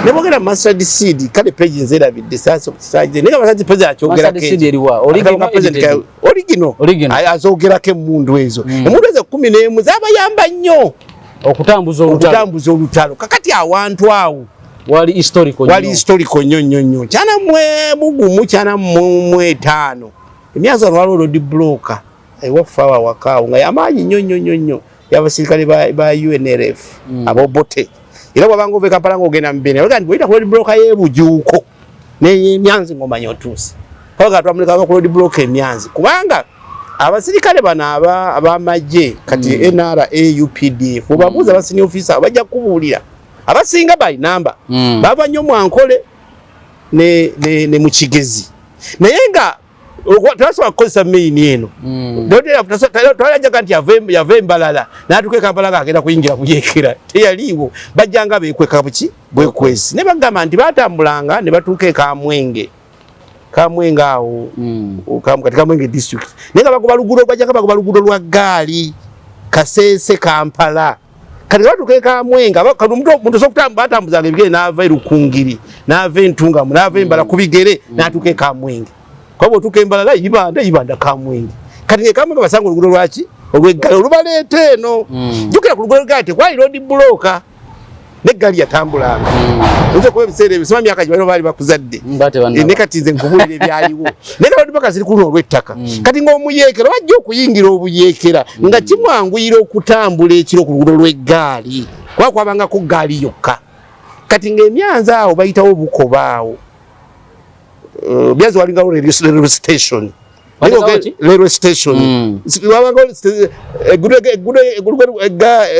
Ne bogera mustard seed, kale page nzerabidde saje, naye mustard page akyogerako. Mustard seed eriwa? Original, edited? Original. Original. Azogerako emmundu ezo. Emmundu ezo 11 zabayamba nnyo okutambuza olutalo. Okutambuza olutalo. Kakati awantu awo wali historical nnyo. Wali historical nnyo nnyo nnyo. Kyana mwe mugumu, kyana mu etaano. Emyanzi wano waliwo road blocker ewaffe awo awakaawo nga yamaanyi nnyo nnyo nnyo nnyo y'abasirikale ba UNLF ab'Obote. Era bw'obanga ova e Kampala ng'ogenda mu Benin, baga nti bw'oyita ku road blocker y'e Bujuuko n'ey'Emyanzi ng'omanya otuuse. Kabaga twamuleka ku road blocker Emyanzi kubanga abasirikale bano ab'amagye kati NRA, UPDF, obabuuza aba senior officer bajja kukubuulira. Abasinga by number bava nnyo mu Ankole ne mu Kigezi, naye nga tebasobola kukozesa main eno. Twalajaga nti yava Embalala n'atuuka e Kampala ng'agenda kuyingira Buyeekera, teyaliiwo. Bajjanga beekweka buki bwekwesi, ne bagamba nti batambulanga ne batuuka e Kamwenge, Kamwenge awo, kati Kamwenge district, naye nga bagoba luguudo, bajjanga bagoba luguudo lwa ggaali Kasese Kampala. Kati nga batuuka e Kamwenge, kati omuntu osobola batambuzanga ebigere n'ava e Rukungiri, n'ava e Ntungamu, n'ava e Mbala ku bigere n'atuuka e Kamwenge, kuba bw'otuuka e Mbalala, Ibanda, Ibanda Kamwenge. Kati nga e Kamwenge basanga oluguudo lwaki olw'eggaali olubaleeta eno. Jjukira ku luguudo lw'eggaali tekwali road blocker, n'eggaali yatambulanga. Oyinza okuba ebiseera ebyo sima myaka gye baali bakuzadde. Baate bannaba. Ne kati nze nkubuulira ebyaliwo, naye nga road blocker ziri ku luno olw'ettaka. Kati ng'omuyeekera bajja okuyingira obuyeekera nga kimwanguyira okutambula ekiro ku luguudo lw'eggaali, kuba kwabangako ggaali yokka. Kati ng'emyanzi awo bayitawo Bukoba awo. Byazi walingawo railway station. Walingawo ki? Railway station. Wabangawo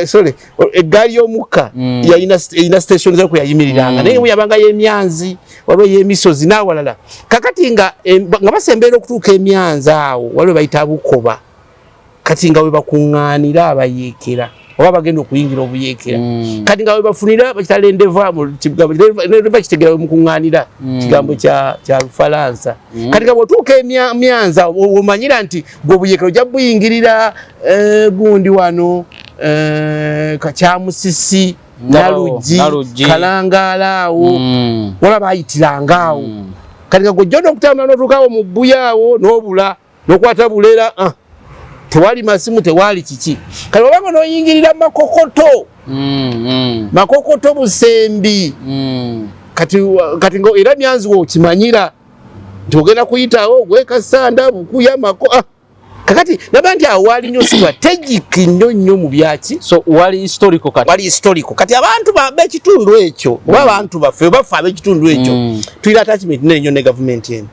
sorry, eggaali y'omukka yalina station zayo kwe yayimiriranga. Naye bwe yabanga y'Emyanzi, waliwo ey'Emisozi n'awalala. Kakati nga basembeera okutuuka Emyanzi awo, waliwo bayita Bukoba. Kati nga we bakuŋŋaanira abayeekera oba bagenda okuyingira obuyeekera. Kati nga we bafunira bakita rendez-vous mu kigambo, rendez-vous kitegeera we mukuŋŋaanira, kigambo kya Lufalansa. Kati nga bw'otuuka Emyanza omanyira nti gwe obuyeekera ojja buyingirira, gundi wano, Kakyamusisi, Naluggi, Naluggi. Kalangaala awo, wala bayitiranga awo. Kati nga gw'ojja n'okutambula n'otuuka awo mu Bbuya awo n'obula n'okwata Bulera, tewali masimu, tewali kiki. Kati obanga n'oyingirira Makokoto, Makokoto Busembi. Kati ngo era Myanzi w'okimanyira nti ogenda kuyitawo gwe Kasanda, Bukuya, Mako. Kakati naba nti awo wali nnyo strategic nnyo nnyo mu byaki. So wali historical kati. Wali historical. Kati abantu b'ekitundu ekyo oba abantu baffe baffe ab'ekitundu ekyo tulina attachment nene nnyo ne gavumenti eno.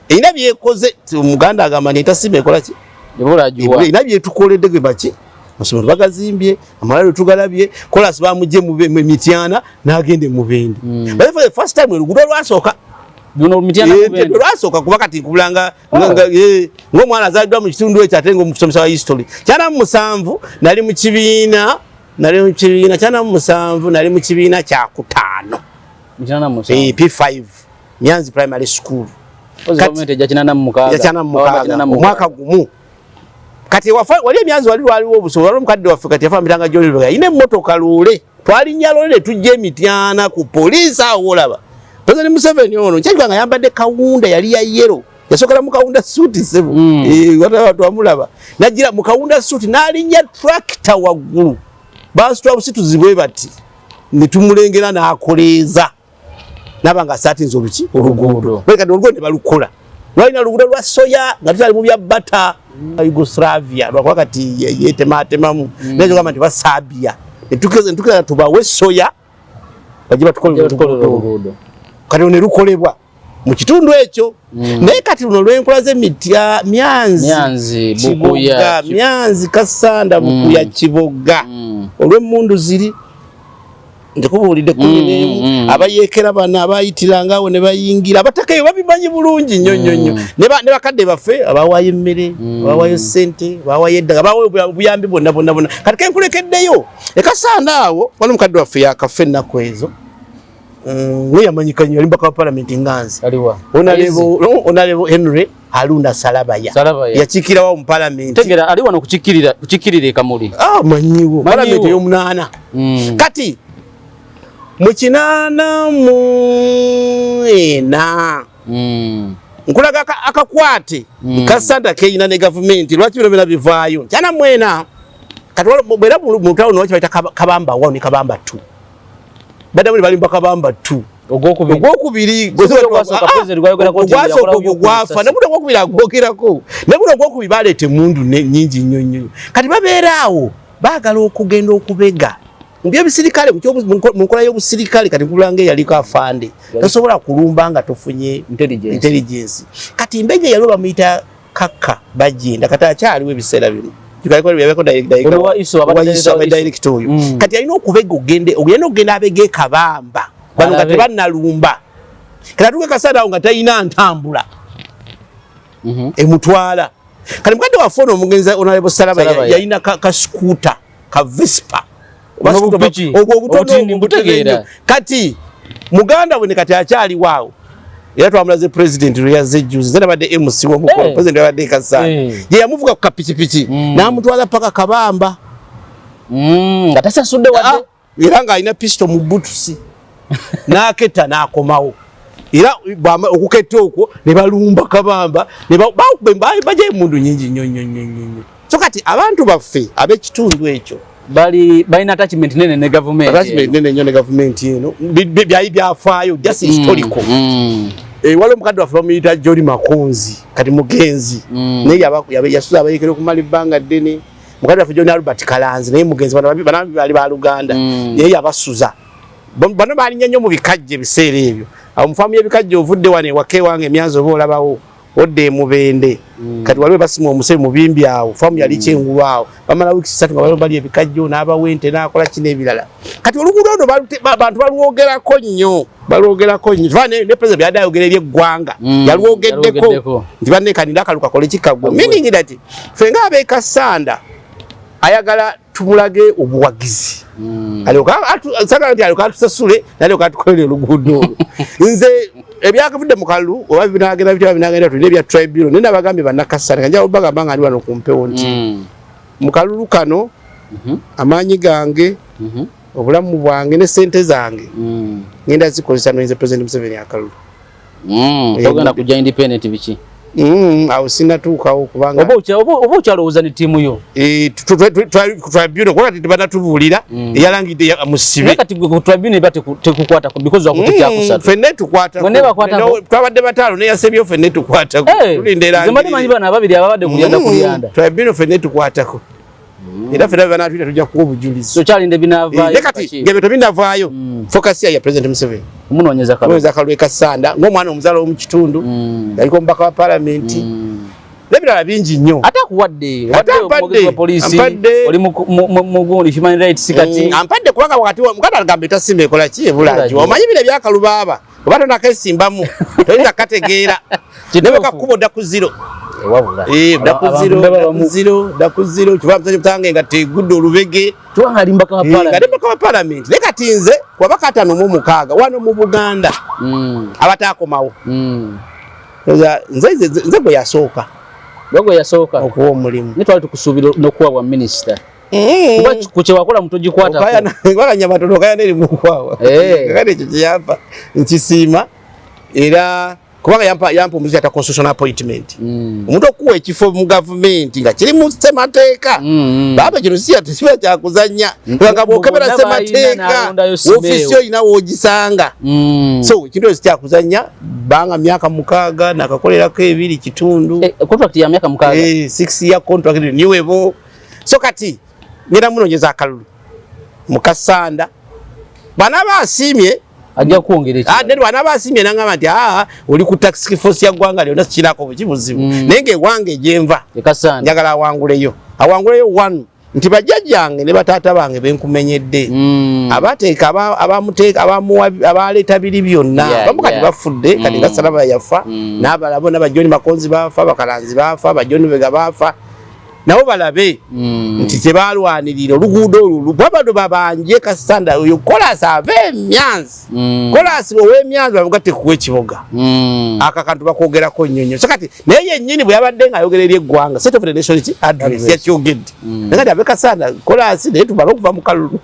Erina byekoze. Omuganda agamba nti etasiima ekola ki? Ebula agiwa. Erina byetukoledde gwe baki, amasomero bagazimbye, amalwaliro tugalabye, kolasi bamugye mu Mityana n'agenda e Mubende. But for the first time oluguudo lwasooka Luno Mityana Mubende. Lwasooka kuba kati nkubulanga ng'omwana azaaliddwa mu kitundu ekyo ate ng'omusomesa wa history. 97 nali mu kibiina, nali mu kibiina 97, nali mu kibiina kyakutaano. 97. P5, Myanzi Primary School. Ozi gavumenti ejja 86. Ejja 86, omwaka gumu. Kati wafa wali Emyanzi wali lwaliwo obusobola, waliwo omukadde waffe kati yafa Miranga Jolly Lubega, yalina emmotoka loole. Twalinnya loole ne tujja Emityana ku poliisi awo olaba President Museveni ono nkyajjuka nga yambadde kawunda yali ya yellow, yasookera mu kawunda suuti ssebo. Wata twamulaba najjira mu kawunda suuti n'alinnya tractor waggulu, basitula busituzi bwe bati ne tumulengera n'akoleeza naba nga asaatinze oluki oluguudo. Kati oluguudo ne balukola. Lwalina luguudo lwa soya nga tukyali mu bya bata Yugoslavia, lwakuba kati yetematemamu naye gamba nti basabia netukeza tubawe soya bajje batukolere oluguudo. Kati ne lukolebwa mu kitundu ekyo. Naye kati luno lwenkola z'emitya Myanzi, Bukuya, Myanzi, Kasanda, Bukuya, Kiboga, olw'emmundu ziri ndikubuulidde 11 abayeekera bano abayitiranga awo ne bayingira abataka eyo babimanyi bulungi nnyo nnyo nnyo. Ne bakadde baffe abawayo emmere, abawayo ssente, abawayo eddagala, abawayo obuyambi bwonna bwonna bwonna. Kati kenkulekeddeyo ekasanda awo wali mukadde waffe yakafa ennaku ezo, naye yamanyika nnyo, yali mubaka wa palamenti nga nze, Honorable Henry Haruna Salabaya, yakiikirawo mu palamenti. Tegera ali wano kukikirira ekamuli. Manyiwo palamenti ey'omunaana. Kati mu 84 nkulaga akakwate Kasanda keyina ne gavumenti. Lwaki bino bina bivaayo 94? Kati bwera mu tawuni lwaki bayita Kabamba 1 ne Kabamba 2? Baddamu ne balimba Kabamba 2 ogwokubiri, ogwasooka ogwo gwafa, ne guno ogwokubiri agwogerako, ne guno ogwokubiri baleeta emmundu nnyingi nnyo nnyo. Kati babeera awo baagala okugenda okubega mu byebisirikale, mu nkola y'obusirikale. Kati nkulanga eyaliko afande, tosobola kulumba nga tofunye intelligence. Kati Mbeje yaliwo bamuyita Kaka Bagenda, kati akyaliwo ebiseera bino director oyo. Kati alina okubega ogende ogenda abege Kabamba bano nga tebannalumba. Kati atuuke Kasanda awo nga talina ntambula emutwala. Kati mukadde waffe ono omugenzi Honorable Salaba yalina ka scooter ka Vespa ogwo obutono. Kati muganda we ne kati akyaliwo awo, era twamulaze president lwe yazze juzi, nze nabadde MC w'omukolo, president yabadde Kasanda, ye yamuvuga ku kapikipiki n'amutwala paka Kabamba nga tasasudde wadde, era ng'alina pisto mu butusi n'aketta n'akomawo. Era okuketta okwo ne balumba Kabamba, bajja emundu nyingi nnyo nnyo nnyo nnyo. So kati abantu baffe ab'ekitundu ekyo bali balina attachment nene ne government, attachment nene nnyo ne gavumenti eno. Byali byafaayo, just historical. Waliwo omukadde waffe bamuyita Joli Makonzi, kati mugenzi, naye yasuza abayekera okumala ebbanga ddene. Mukadde waffe John Albert Kalanzi naye mugenzi, bano bali baluganda, naye yabasuza. Bano balinnya nnyo mu bikajjo ebiseera ebyo. Awo mu faamu y'ebikajjo ovudde wano ewaka ewange Emyanzi oba olabawo odda emubende. Kati waliwo basima omusebe mubimbi awo, faamu yali kyengulu awo, bamala wiiki 3 nga bali ebikajjo n'abawa ente n'akola kino ebirala. Kati oluguudo luno abantu balwogerako nnyo, balwogerako nnyo. Ne president byadde ayogera eri eggwanga yalwogeddeko nti banneekanira akalu kakole kikagwe, meaning that ffe ng'ab'e Kasanda ayagala tumulage obuwagizi, sagala nti alyoka atusasule nalyoka atukolere oluguudo olwo. Nze ebyakavudde mu kalulu oba binagenda bitya binagenda, tulina ebya tribunal, naye nabagambye bannakasanda kanjala obagamba nga ndi wano ku mpewo nti mu kalulu kano amaanyi gange, obulamu bwange ne sente zange ngenda zikozesa noyinza President Museveni akalulu. Togenda kujja independent biki? Awo sinatuukawo kubanga oba okyalowooza ne ttiimu yo. Tribunal kuba kati tebanatubuulira eyalangidde musibe. Kati gwe tribunal eba tekukwatako because wakutte kyakusatu. Ffenna tukwatako, twabadde bataano neyasebyo, ffenna tukwatako. Tulindera. Nze mbadde manyi bano ababiri ababadde kulyanda kulyanda. Tribunal ffenna tukwatako, era ffenna banatwita tujja kuwa obujulizi. So kyalinda binavaayo. Kati ngebyo tebinavaayo, focus ya President Museveni Omunoonyeza kalulu kalulu Kasanda ng'omwana omuzaala w'omu kitundu, yaliko omubaka wa palamenti n'ebirala bingi nnyo. Ate akuwadde poliisi, oli mu human rights kati. Ampadde kubanga wakati mukadde agamba etasimba ekola ki ebulangi. Omanyi bino ebyakalubaaba oba tonakesimbamu toyinza kategeera, naye kakkuba odda ku zero, dda ku zero, dda ku zero, dda ku zero. Kiba musajja mutange nga tegudde olubege ali mbaka wa palamenti. Naye kati nze kuba 56 wano mu Buganda abataakomawo, nze gwe yasooka. Gwe yasooka okuwa omulimu. Naye twali tukusuubira n'okuwa bwa minisita, kuba ku kye wakola mutogikwatako. Nyamatono okayana eri mukwawa. Kakati ekyo kyeyampa nkisiima era. Kubanga yampa omuzi ata constitutional appointment. Omuntu okuwa ekifo mu gavumenti nga kiri mu ssemateeka, baba kino si tesiba kyakuzannya, kubanga bw'okebera Bonna ssemateeka, balina n'alondayo Simewo. ofiisi olina w'ogisanga. So ekintu ekyo si kyakuzannya. Banga myaka 6 nakakolerako 2.5. Eh, contract ya myaka 6? Eh, 6 year contract renewable. So kati ngenda munonyeza akalulu mukasanda bwanaba asiimye. Ajja kwongera Ah, ekirala. then bwanaba asiimye nangamba nti aa, oli ku task force ya ggwanga lyonna, sikirako buki buzibu. Naye ngaewange gyenva, Ekasanda. njagala awanguleyo one nti bajjajjange ne bataata bange benkumenyedde, abateeka abamuteeka, abaleeta biri byonna, abamu kati bafudde kati, nga Salaba yafa, n'abalala bonna, bajoni Makonzi baafa, bakalanzi baafa, bajoni Bega baafa, nabo balabe nti tebalwanirira oluguudo olwo babado babanje Kasanda oyo kolasi ava emyanzi, kolasi ow'emyanzi bamugatte kuwa ekibuga. Aka kantu bakogerako nnyo nnyo. So kati naye yennyini bwe yabadde ng'ayogera eri eggwanga, State of the Nation ki address, yakyogedde naye kati abe Kasanda kolasi, naye tumale okuva mu kalulu,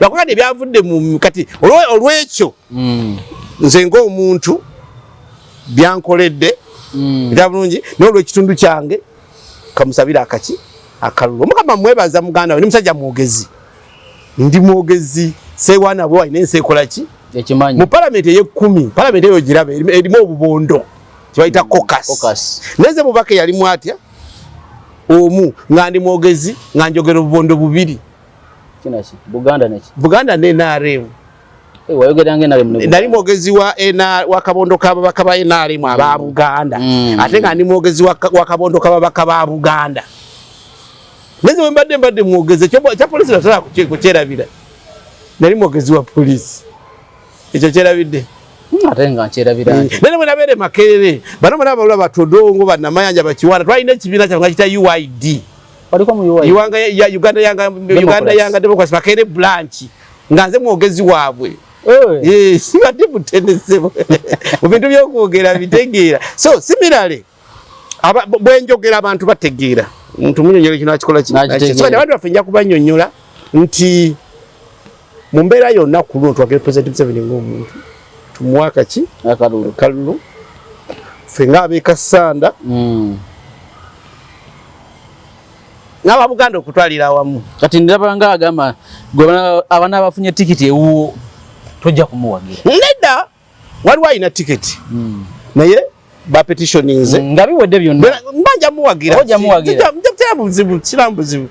lwakuba kati ebyavudde mu kati olw'ekyo nze ng'omuntu byankoledde era bulungi, naye olw'ekitundu kyange kamusabira akaki akalulu. Omukama mwebaza muganda we, ndi musajja mwogezi, ndi mwogezi sewaana bwe alina ensi ekola ki Ekimanyi. Mu palamenti ey'ekkumi, palamenti eyo giraba erimu obubondo kyebayita caucus. Caucus. Naye mubaka yalimu atya omu nga ndi mwogezi nga njogera obubondo bubiri. Kinaki? Buganda neki? Buganda ne NRM. Eh, wayogera nga NRM ne Nali mwogezi wa NR, wa kabondo k'ababaka ba NRM aba Buganda, ate nga ndi mwogezi wa kabondo k'ababaka ba Buganda. Neze bwe mbadde mwogezi ekya polisi nasobola kukyerabira. Nali mwogezi wa polisi, ekyo kyerabidde. Ate nga nkyerabira nti. Nene bwe nabeere Makerere, bano bonna balula batodongo bannamayanja bakiwana, twalina ekibiina kyaffe nga kita UYD. Waliko mu UI? Uganda ya Uganda Yanga Uganda Democrats. Yanga Democrats Makerere branch, nga nze mwogezi waabwe. Eh. Eh, sibadde mutendesebwa mu bintu by'okwogera bitegeera. So similarly bwe njogera abantu bategeera, omuntu munyonyola kino akikola ki. N'akitegeera. So abantu baffe nja kubanyonyola nti mu mbeera yonna ku luno twagere President Museveni ng'omuntu tumuwa akaki Akalulu. Kalulu ffe ng'ab'e Kassanda n'Ababuganda okutwalira awamu. Kati ndaba nga agamba gwe abana abafunye tikiti ewuwo tojja kumuwagira. Nedda, waliwo alina tiketi naye bapetitioninze. Nga biwedde byonna. Mba nja muwagira. Ojja muwagira. Nja buzibu, kira buzibu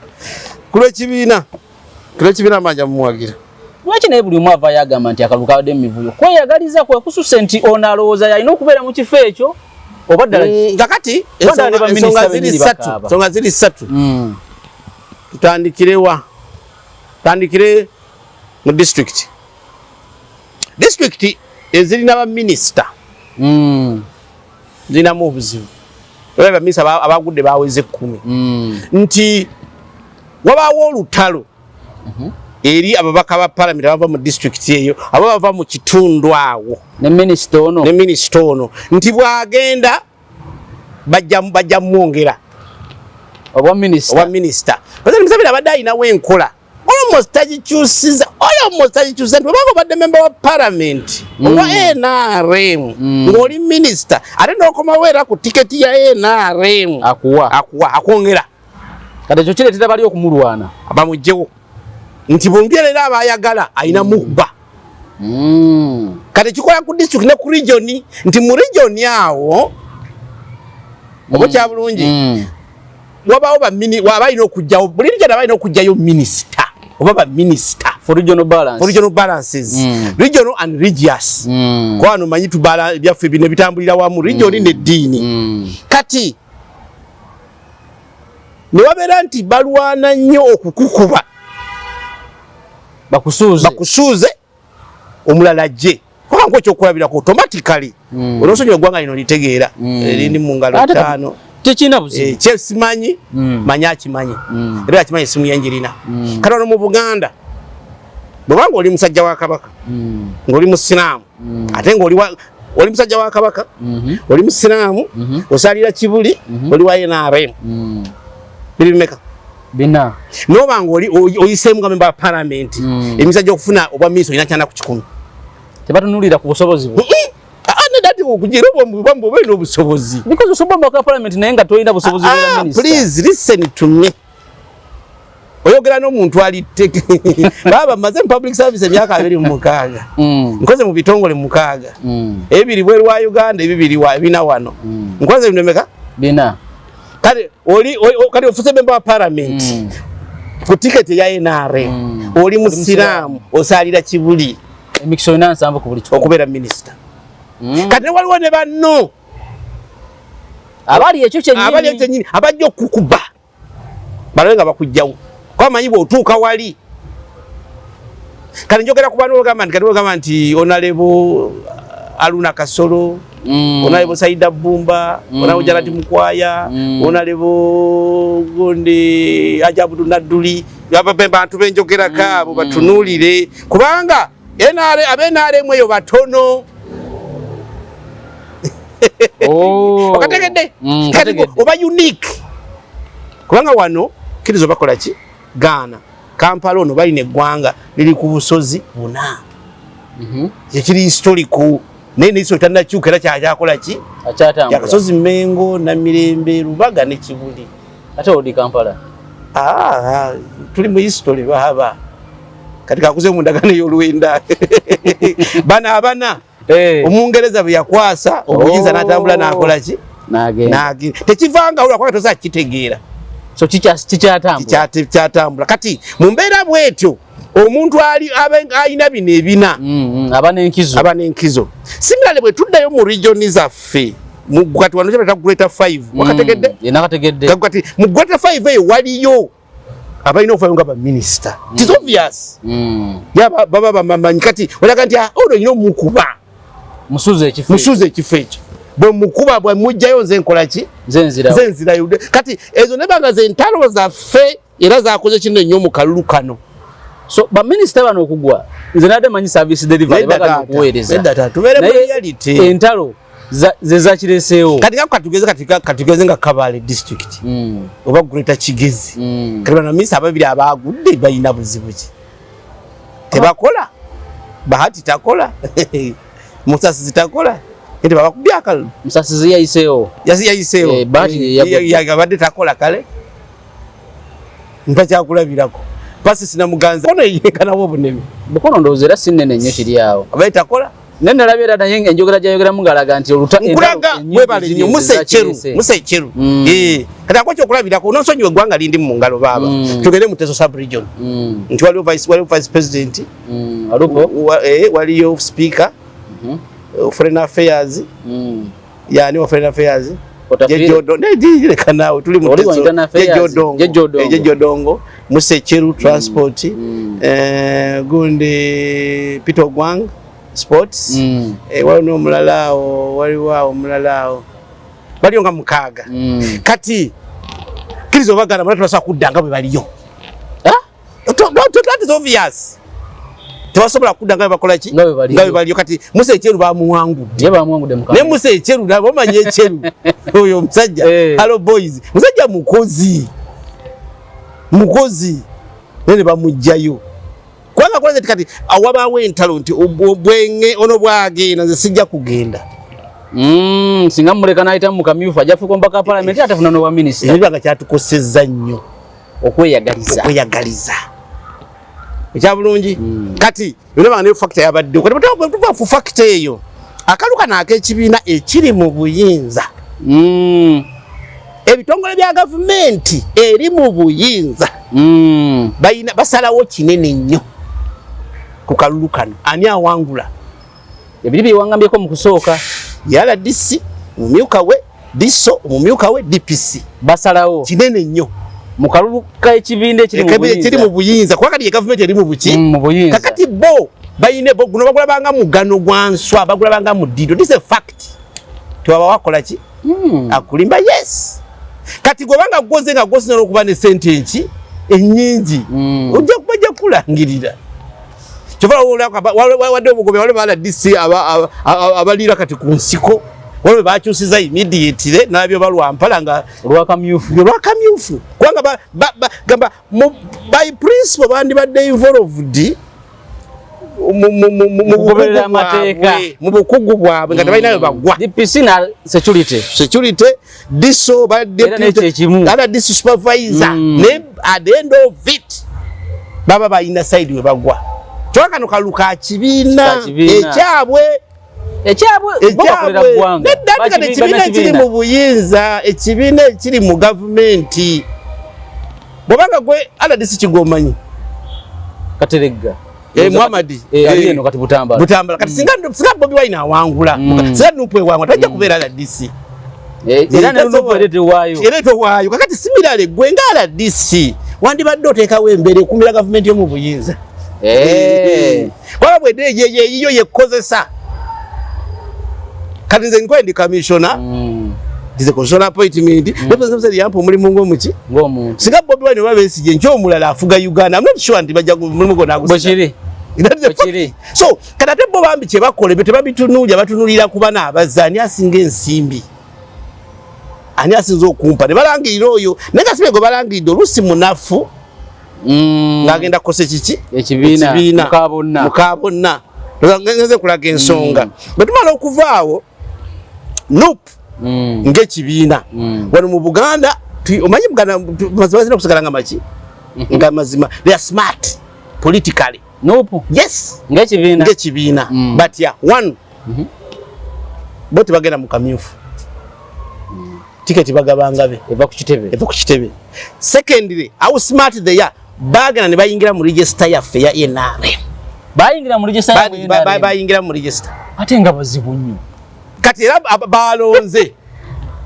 kulw'ekibiina mba nja muwagira. Lwaki naye buli omu avaayo agamba nti akalulu kabadde mu mivuyo? Kweyagaliza kwe kususe nti ono alowooza yalina okubeera mu kifo ekyo oba ddala ki? Kakati Oba ddala ne baminisita ensonga ziri bennyini ssatu. bakaaba. Ensonga ziri ssatu. Tutandikire wa? Tutandikire mu district ezirina baminisita, zirinamu obuzibu. Olaba baminisita abagudde baweze 10, nti wabaawo olutalo eri ababaka ba palamenti abava mu disitulikiti eyo, aba bava mu kitundu awo, Ne minisita ono. Ne minisita ono nti bw'agenda bajja mwongera obwa minisita. Obwa minisita. President Museveni abadde alinawo enkola almost tagikyusiza nti obanga obadde member wa parliament owa NRM ng'oli minisita ate n'okomawo era ku tiketi ya NRM, akuwa. Akuwa, akwongera. Kati ekyo kireetera bali okumulwana. Bamugjewo nti bwongera era abayagala alina mukuba. Kati kikola ku district ne ku region, nti mu region awo oba kya bulungi, wabaawo abalina okugjawo, buli region abalina okugjayo minisita oba baminisita. For regional balance. For regional balances, regional and religious. Kwa wano manyi tubala ebyaffe bino bitambulira wamu, region neddiini. Kati ne wabeera nti balwana nnyo okukukuba bakusuuze. Bakusuuze omulala ajje kuba ekyokulabirako automatically olwosonyiwa eggwanga lino litegeera erindi mu ngalo Ate ttaano. Tekirina buzibu. Eh, kyesimanyi manyi akimanyi era akimanyi esimu yenjirina. Kati wano mu Buganda bwebanga oli musajja wa Kabaka ng'oli musiraamu ate ng'oli oli musajja wa Kabaka, oli musiraamu, osalira Kibuli, oli wa NRM, biri bimeka? Bina. Noba nga oli oyiseemu nga memba wa palamenti, emikisa gy'okufuna obwa minisita olina 90%. Tebatunulira ku busobozi bwe. Ah, Dati okugira oba olina obusobozi. Because osobola omubaka wa parliament naye nga tolina busobozi bwa minister. Please listen to me. Oyogera n'omuntu ali baba maze mu public service emyaka 26. Nkoze mu bitongole 6. Ebiri bweru wa Uganda, ebibiri wa bina wano. Nkoze bintu emeka? 4. Kale oli kale ofuse member wa parliament. Ku ticket ya NRM. Oli musiraamu, osalira Kibuli. Emikisa olina 70 ku buli kikumi. Okubeera minister. Kati ne waliwo ne banno abali ekyo kyennyini. Abali ekyo kyennyini abajja okukuba. Balabe nga bakujjawo. Kuba manyi bw'otuuka wali. Kati njogera ku bantu ogamba nti kati ogamba nti Honorable Aluna Kasolo, Honorable Saida Bumba, Honorable Janet Mukwaya, Honorable Gundi Ajabudu Nadduli, aba bantu benjogerako abo batunuulire kubanga abe NRM eyo batono. Okategedde? Kati oba unique. Kubanga wano kkiriza bakola ki? Ghana, Kampala ono balina eggwanga liri ku busozi buna. Ekiri historical naye ne history tannakyuka era kyakyakola ki? Akyatambula. Yakasozi Mengo, Namirembe, Lubaga ne Kibuli. Ate odi Kampala. Tuli mu history baba. Kati kakuze mu ndagaano y'olwenda. Bana abana. Omungereza bwe yakwasa obuyinza n'atambula n'akola ki? N'agenda. Tekivanga olwa kwata tosa kitegeera. So kikyatambula. Kikyatambula. Kati mu mbeera bw'etyo omuntu ali alina bino ebina. Aba n'enkizo. Aba n'enkizo. Similarly bwe tuddayo mu region zaffe kati wano kyebata Greater 5 wakategedde? Nakategedde. Kati mu Greater 5 eyo waliyo abalina okuvayo nga ba minister. It is obvious. Yaba baba bamamanyi kati olaga nti ono olina omukuba. Musuze ekifo. Musuze ekifo ekyo. Bwe mukuba bwe mujjayo nze nkola ki? Nze nzirayo. Nze nzirayo. Kati ezo ne banga ze ntalo zaffe era zakoze kino nnyo mu kalulu kano. So ba minister bano okugwa nze nadde manyi service delivery bagala okuweereza. Nedda taata, tubeere mu reality. Entalo ze zakireseewo. Kati nga katugeze nga Kabale district. Oba Greater Kigezi. Kati bano minisita ababiri abaagudde balina buzibu ki? Tebakola. Bahati takola. Musasizi takola. Nti babakubye akalulu. Musasizi yayiseewo. Yayiseewo. Bahati yagudde. Abadde takola kale. Mpa kyakulabirako. Pasi sinamuganza. Kono yenkanawo obunene. Bukono ndowooza era si nnene nnyo kiri awo. Abaye takola. Naye nalabye era naye enjogera gy'ayogeramu ng'alaga nti oluta Nkulaga webale nnyo Musa Echeru, Musa Echeru. Kati ako kyokulabirako onoosonyiwa eggwanga lindi mu ngalo baaba. Tugende mu Teso sub region. Nti waliwo vice president. Alupo. Waliyo speaker. Foreign affairs. Yani wa foreign affairs. Leka naawe tuli mu Teso. Jeje Odongo, Musa Echeru transport. Gundi Peter Ogwang sports. Waliwo n'omulala awo, waliwo awo omulala awo. Baliyo nga 6. Kati kkiriza obagala mala tebasobola kudda nga bwe baliyo. That is obvious. Tebasobola kudda nga bwe bakola ki? Nga bwe baliyo. Nga bwe baliyo. Kati Musa Echeru bamuwangudde. Ye bamuwangudde mu Ne Musa Echeru nabo bamanyi Echeru. Oyo omusajja. Hello boys. Musajja mukozi. Mukozi. Naye ne bamuggyayo. Kubanga kulaze kati awabaawo entalo nti obwenge ono bwagenda nze sijja kugenda. Singa muleka n'ayita mu kamyufu ajja kufuuka omubaka wa parliament ate afuna n'obwa minisita. Ebyo nga kyatukosezza nnyo. Okweyagaliza. Okweyagaliza. Ekya bulungi. Kati olaba ne factor yabadde. Kati bwe tuva ku factor eyo, akalu kano ak'ekibiina ekiri mu buyinza. Ebitongole bya gavumenti eri mu buyinza. Balina basalawo kinene nnyo ku kalulu kano. Ani awangula? Ebiri byewangambyeko mu kusooka. Yala DC, omumyuka we, DISO, omumyuka we, DPC. Basalawo. Kinene nnyo. Mu kalulu k'ekibiina ekiri mu Ekiri buyinza. mu buyinza. Kuba kati ye gavumenti eri mu buki? Mu buyinza. Kakati bo bayine bo guno bagulabanga mugano gwa nswa, bagulabanga mu ddido. This is a fact. Tewaba wakola ki? Akulimba yes. Kati gwe banga gwoze nga gwoze n'okuba ne ssente enki ennyingi. Ojja kubajja kulangirira. Kyova wadde obugobe waliwo ba DC abaliira kati ku nsiko. Waliwo bakyusiza immediately n'abyo balwampala nga lwakamyufu. Lwakamyufu. Kubanga gamba by principle bandibadde involved mu bukugu bwabwe nga tebalina we bagwa. DPC na security. Security, DISO, RDC supervisor. Ne at the end of it baba balina side we bagwa. Kyokka kano kalulu ka kibiina ekyabwe. Ekyabwe bakolera ggwanga. Nedda, ekibiina ekiri mu buyinza, ekibiina ekiri mu gavumenti. Bw'obanga gwe RDC kigomanyi Kateregga. Muhammad ali eno kati Butambala. Butambala. Kati singa Bobi Wine awangula, singa NUP ewangula, tajja kubeera RDC. Era ne NUP ereetewaayo. Ereetewaayo. Kakati similarly gwe nga RDC wandibadde oteekawo embeera ekumira gavumenti yo mu buyinza. Kubanga bwedde eyo yekozesa. Kati nze nkoye ndi commissioner. Ndize constitutional appointment. Ne President yampa omulimu ng'omuki? Ng'omuntu. Singa Bobi Wine oba Besigye nky'omulala afuga Uganda. I'm not sure nti bajja mulimu gwo nagusiga. Bwekiri. Bwekiri. So kati ate bo bambi kye bakola ebyo tebabitunuulira, batunuulira ku bano abazze ani asinga ensimbi, ani asinza okumpa, ne balangirira oyo. Naye nga sibe gwe balangiridde oluusi munafu ng'agenda kukosa ekiki? Ekibiina. Mukabonna. Mukabonna. Ngenze kulaga ensonga. Bwe tumala okuvaawo NUP ng'ekibiina wano mu Buganda, omanyi Buganda mazima zirina okusigala nga maki? Nga mazima. They are smart politically. NUP? Yes. Ng'ekibiina. Ng'ekibiina. But yeah, one, bo tebagenda mu kamyufu. Tiketi bagabanga be. Eva ku kitebe. Eva ku kitebe. Secondly, how smart they are, bagenda ne bayingira mu register yaffe ya NRM. Bayingira mu register ya NRM. Bayingira mu register. Ate nga bazibu nnyo. Kati era balonze.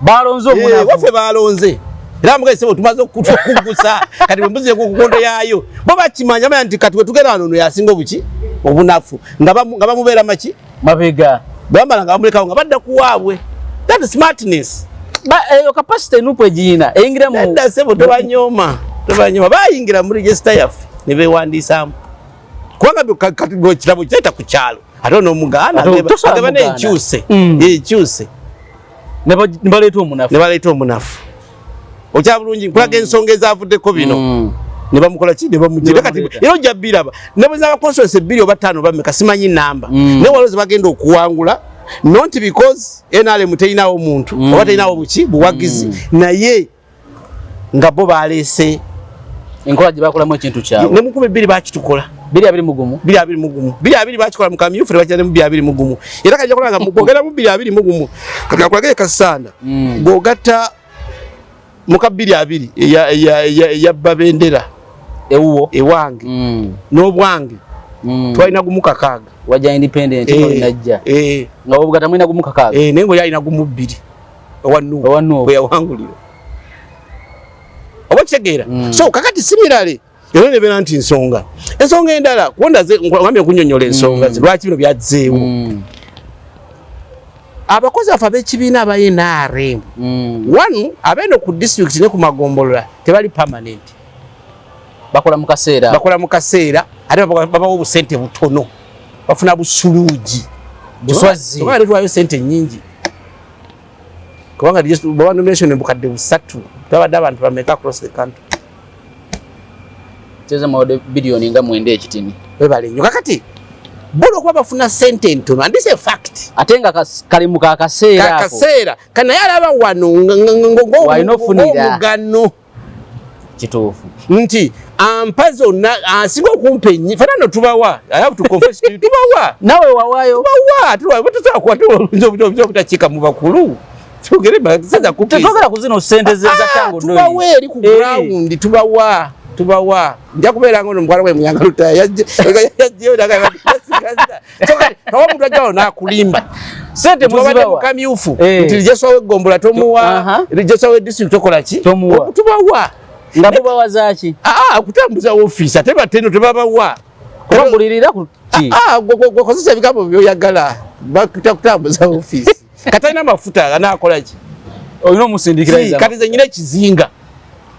Balonze omunafu. Waffe balonze. Era mugaye sebo tumaze okukugusa kati bwe mbuzi ku nkondo yaayo. Bo bakimanya bamanya nti kati wetugenda wano ono yasinga obuki obunafu nga bamubeera maki mabega. Bamala nga bamulekawo nga badda kuwaabwe. That is smartness. Ba eyo capacity NUP egiyina eyingira mu Nedda sebo tobanyoma. Tobanyoma bayingira mu register yaffe ne beewandiisaamu. Kubanga kati ekitabo kireeta ku kyalo. Ate n'omugaana agaba n'enkyuse. Enkyuse. Ne baleeta omunafu. Ne baleeta omunafu. Okya bulungi nkulaga ensonga ezaavuddeko bino. Ne bamukola ki? Ne bamugira. Kati era ojja bbiraba. Ne bwe zaba constituency 2 oba 5 oba mmeka simanyi namba. Naye waliwo bagenda okuwangula not because NRM terinawo muntu oba terinawo buki buwagizi naye nga bo baleese enkola gye bakolamu ekintu kyabwe. Ne mu 20 bakitukola. 2021. 2021. 2020 bakikola mu kamyufu ne bakira ne mu 2021. Era kajja kulanga mu kwogera mu 2021. Kati akulage kasaana. Bw'ogatta muka 2020 eya babendera ewuwo ewange n'obwange twalina gumu kakaaga. Wajja independent najja. Nga obugata mwina gumu kakaaga. Naye ng'oli alina gumu bbiri. Owa NUP. Bwe yawangulira. Oba kitegeera. So kakati similarly era nebeera nti nsonga. Ensonga endala kuwondaze ngambye okunnyonnyola ensonga lwaki bino byazzeewo. Abakozi baffe ab'ekibiina aba NRM one abeeno ku district ne ku magombolola tebali permanent. Bakola mu kaseera. Bakola mu kaseera ate babawa obusente butono. Bafuna busuluugi. Buswazi. Kubanga tuwayo sente nnyingi. Kubanga baba nomination bukadde 3 twabadde abantu bameka across the country. Teza mawode bilioni nga 9 ekitini. Webale nnyo. Kakati bo olw'okuba bafuna sente ntono, and this is a fact. Ate nga kalimu ka kaseera ako. Kaseera. Kana naye alaba wano ng'omugano. Kituufu. Nti ampa zonna asinga okumpa ennyi. Fena no tubawa. I have to confess to you. Tubawa. Nawe wawaayo. Tubawa. Tubawa. Tubawa. Tubawa. Mu bakulu. Tugere basaza kukiza. Tetwogera ku zino sente za tango ndoyi. Tubawa eri ku ground. Tubawa. Tubawa. Nja kubeera ngono mukwano gwe Muyanga Lutaya. Yajjeyo nagamba. Toka omuntu ajjawo n'akulimba. Sente muzibawa. Kamyufu. Nti Lijesa w'eggombolola tomuwa. Lijesa we district tokola ki? Tomuwa. Tubawa. Nga mubawa zaaki? Okutambuza ofiisi ate bateno tebabawa. Kubagulirira ku ki? Gwe ebigambo by'oyagala. Bakuta kutambuza ofiisi. Kati alina amafuta anaakola ki? Olina omusindikira. Kati nze nnyina ekizinga.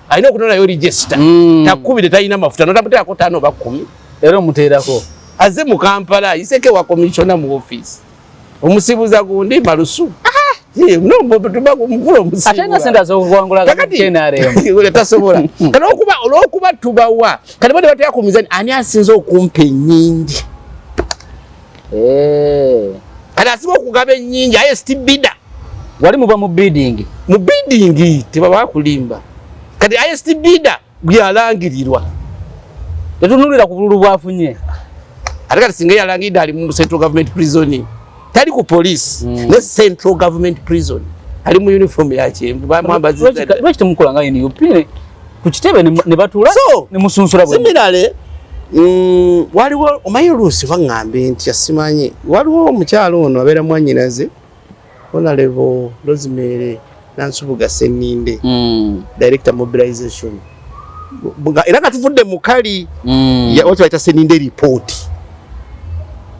Alina okunonayo register. Takubire talina mafuta. N'otamuteerako 5 oba 10. Era omuteerako. Azze mu Kampala ayiseko ewa commissioner mu ofiisi. Omusibuza gundi malusu. Ate nga sente az'okuwangula NRM. Tasobola. Kati olw'okuba tubawa. Kati bo ne bateeka ku mizani ani asinze okumpa ennyingi. Kati asinga okugaba ennyingi highest bidder. Wali muba mu bidding. Mu bidding tebaba kulimba. Kati highest bidder gyalangirirwa. Tetunulira ku bululu bwafunye. Ate kati singa yalangiridde ali mu Central Government Prison. Tali ku police. Ne Central Government Prison. Ali mu uniform ya kyenvu. Bamwambaza. Lwaki temukola nga NUP ku kitebe ne batula ne musunsula bwe. Similarly, waliwo omanyi oluusi baŋŋambe nti asimanyi waliwo omukyalo ono abeera mwannyinaze Honorable Rosemary Nansubuga Sseninde, Director Mobilization, era nga tuvudde mu kali bayita Sseninde report.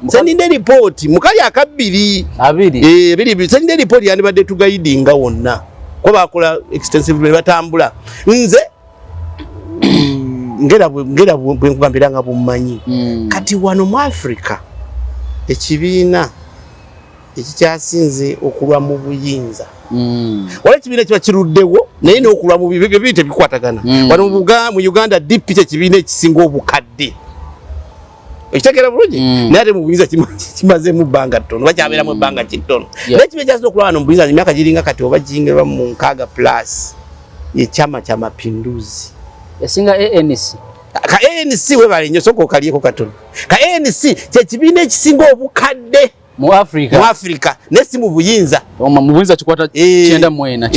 Sseninde report mukali akabbiri abiri Sseninde report yandibadde tuguidinga wonna kuba bakola extensive batambula. Nze ngera bwe nkugambira nga bummanyi. Kati wano mu Africa ekibiina ekikyasinze okulwa mu buyinza, wala ekibiina kiba kiruddewo naye n'okulwa mu bibyo bibiri tebikwatagana. Wano mu Uganda DP kyekibiina ekisinga obukadde, ekitegeera bulungi, naye ate mu buyinza kimazeemu ebbanga ttono, bakyabeeramu ebbanga kittono. Naye ekibiina ekyasinze okulwa wano mu buyinza emyaka giringa kati oba giyingira mu 60 plus ekyama kya Mapinduzi esinga ANC. Ka ANC webale nnyo, sooka okalyeko katono. Ka ANC kyekibiina ekisinga obukadde mu Africa, mu Africa naye si mu buyinza. Mu buyinza kikwata 94. Naye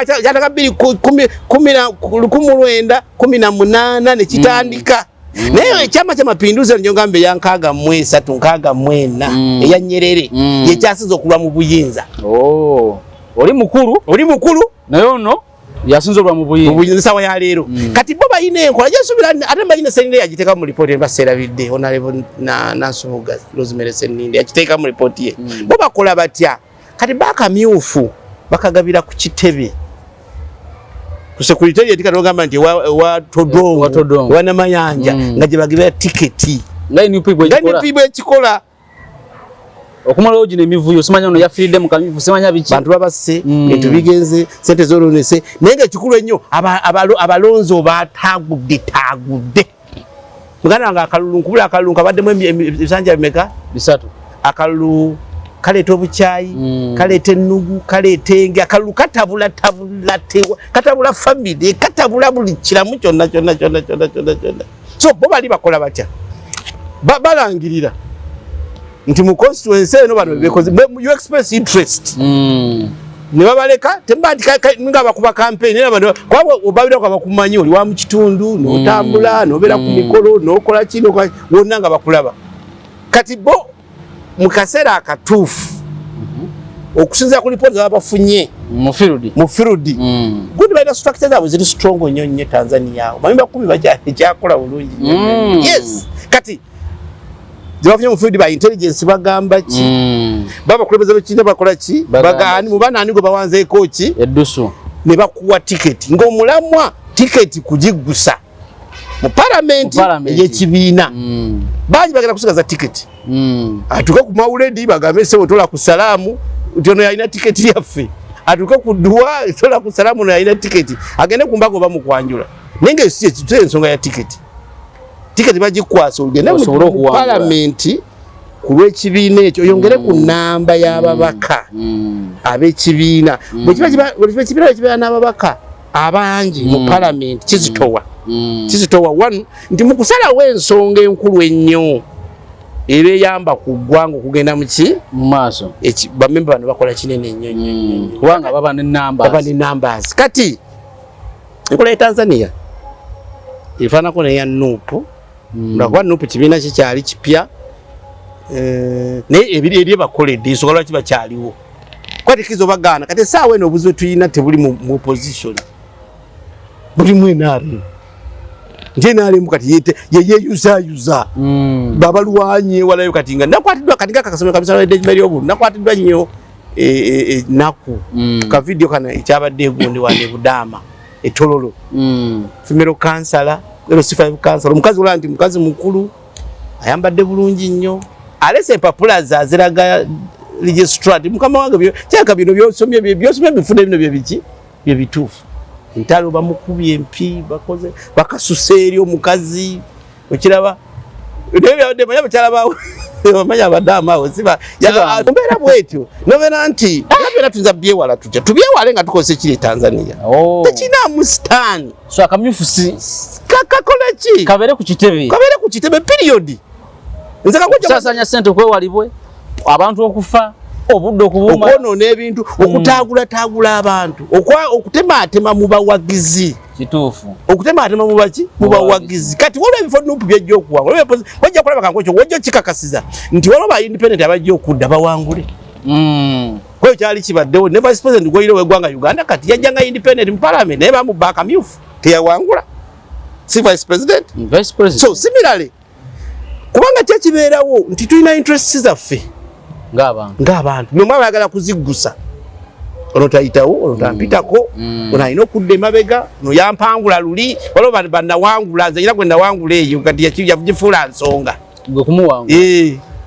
kyataka 2 1918 ne kitandika. Naye ekyama kya Mapinduzi nyo ngambe ya 63 64 eya Nyerere yekyasinze okulwa mu buyinza. Oli mukulu, oli mukulu naye ono yasinze olwa mu buyinza sawa ya leero. Kati bo balina enkola gyensubira, ate balina Sseninde yagiteeka mu lipooti embaseerabidde. Honorable Nansubuga Rosemary Sseninde yakiteeka mu lipooti ye. Bo bakola batya? Kati bakamyufu bakagabira ku kitebe ku secretariat, kati ogamba nti ewa Todwong, ewa Namayanja, nga gye bagabira tiketi nga NUP bwekikola. Okumalawo gino emivuyo, simanya ono yafiiridde mu kamivu, simanya biki, bantu babasse, bintu bigenze, sente zolonese. Naye nga ekikulu ennyo abalonzi obatagudde tagudde. Muganda wange, akalulu nkubula, akalulu kabaddemu ebisanja bimeka? 3. Akalulu kaleeta obukyayi, kaleeta ennugu, kaleeta enge. Akalulu katabula tabula, katabula family, katabula buli kiramu kyonna kyonna kyonna kyonna kyonna kyonna. So bo bali bakola batya? Balangirira nti mu constituency eno bano bekoze, you express interest, ne babaleka temba nti nga bakuba campaign era bano kwabo obabira kwa bakumanyi oli wa mu kitundu, n'otambula, n'obeera ku mikolo, n'okola kino wonna nga bakulaba. Kati bo mu kaseera akatuufu, okusinziira ku lipooti zaba bafunye mu field, mu field, gundi balina structure zaabwe ziri strong nnyo nnyo. Tanzania awo bamemba 10 bakyakola bulungi nnyo. Yes, kati zebafunye mu field ba intelligence bagamba ki? Baba bakulembeze b'ekibiina bakola ki? Bagaani mu banaani gwe bawanzeeko ki? Eddusu. Ne bakuwa tiketi ng'omulamwa tiketi kugiggusa mu palamenti ey'ekibiina. Bangi bagenda kusigaza tiketi, atuuke ku mawuledi bagambe sebo tola ku salaamu nti ono yalina tiketi yaffe, atuuke ku dduwa tola ku salaamu ono yalina tiketi, agende ku mbaga oba mu kwanjula. Naye nga si ensonga ya tiketi. Tiketi bagikwasa ogende mu palamenti ku lw'ekibiina ekyo, oyongere ku namba y'ababaka ab'ekibiina. Bwe kibiina ekibeera n'ababaka abangi mu palamenti, kizitowa, kizitowa one nti mu kusalawo ensonga enkulu ennyo eba eyamba ku ggwanga okugenda muki mu maaso, bamemba bano bakola kinene nnyo nnyo nnyo, kubanga baba ne numbers. Baba ne numbers. Kati enkola ya Tanzania efaanako neya NUP, lwakuba NUP kibiina kikyali kipya, naye ebiri eri bakoledde ensonga lwaki bakyaliwo kwatikiza obagaana. Kati essaawa eno obuzibu tulina tebuli mu opposition, bulimu NRM, nti NRM kati yeyeyuzayuza babalwanye walayo. Kati nga nakwatiddwa, kati nga kakasomero kabisa eryobulu nakwatiddwa nnyo ennaku ka video kano ekyabadde egundi wane Budaama etololo, female kansala, LC5 kansala, omukazi olaba nti mukazi mukulu, ayambadde bulungi nnyo, alese empapula ze aziraga registrar nti mukama wange, kyaka bino byosomye, byosomye bifune bino byebiki byebituufu. Entalo bamukubye empi, bakoze bakasusa eri omukazi, okiraba. Naye byabadde manya bakyala bawe Omanyi abadamu awo siba mbeera bwetyo nobeera nti era tuyinza byewala tutya tubyewale nga tukozesa ekiri e Tanzania. Oh. Tekinaamu sitaani. So akamyufu si Kakole ki? Kabeere ku kitebe. Kabeere ku kitebe period. Nze kakuja kusasanya sente okwewalibwe abantu okufa obudde okubuuma okwonoona ebintu okutaagulataagula abantu okutemaatema mu bawagizi. Kituufu. Okutemaatema mu baki? Mu bawagizi. Kati waliwo ebifo NUP by'ejja okuwangula. Wajja kulaba kangu ekyo wajja kikakasiza nti waliwo ba independent abajja okudda bawangule. Kweyo kyali kibaddewo ne vice president gw'olina ow'eggwanga Uganda kati yajja nga independent mu parliament naye bamubba akamyufu teyawangula. Si vice president? Vice president. So similarly kubanga kye kibeerawo nti tulina interests zaffe ng'abantu ng'abantu nomwe abayagala kuziggusa ono tayitawo ono tampitako ono alina okudda emabega ono yampangula luli waliwo bannawangula nze era gwe nawangula eyo kati yagifuula nsonga gwe kumuwangula.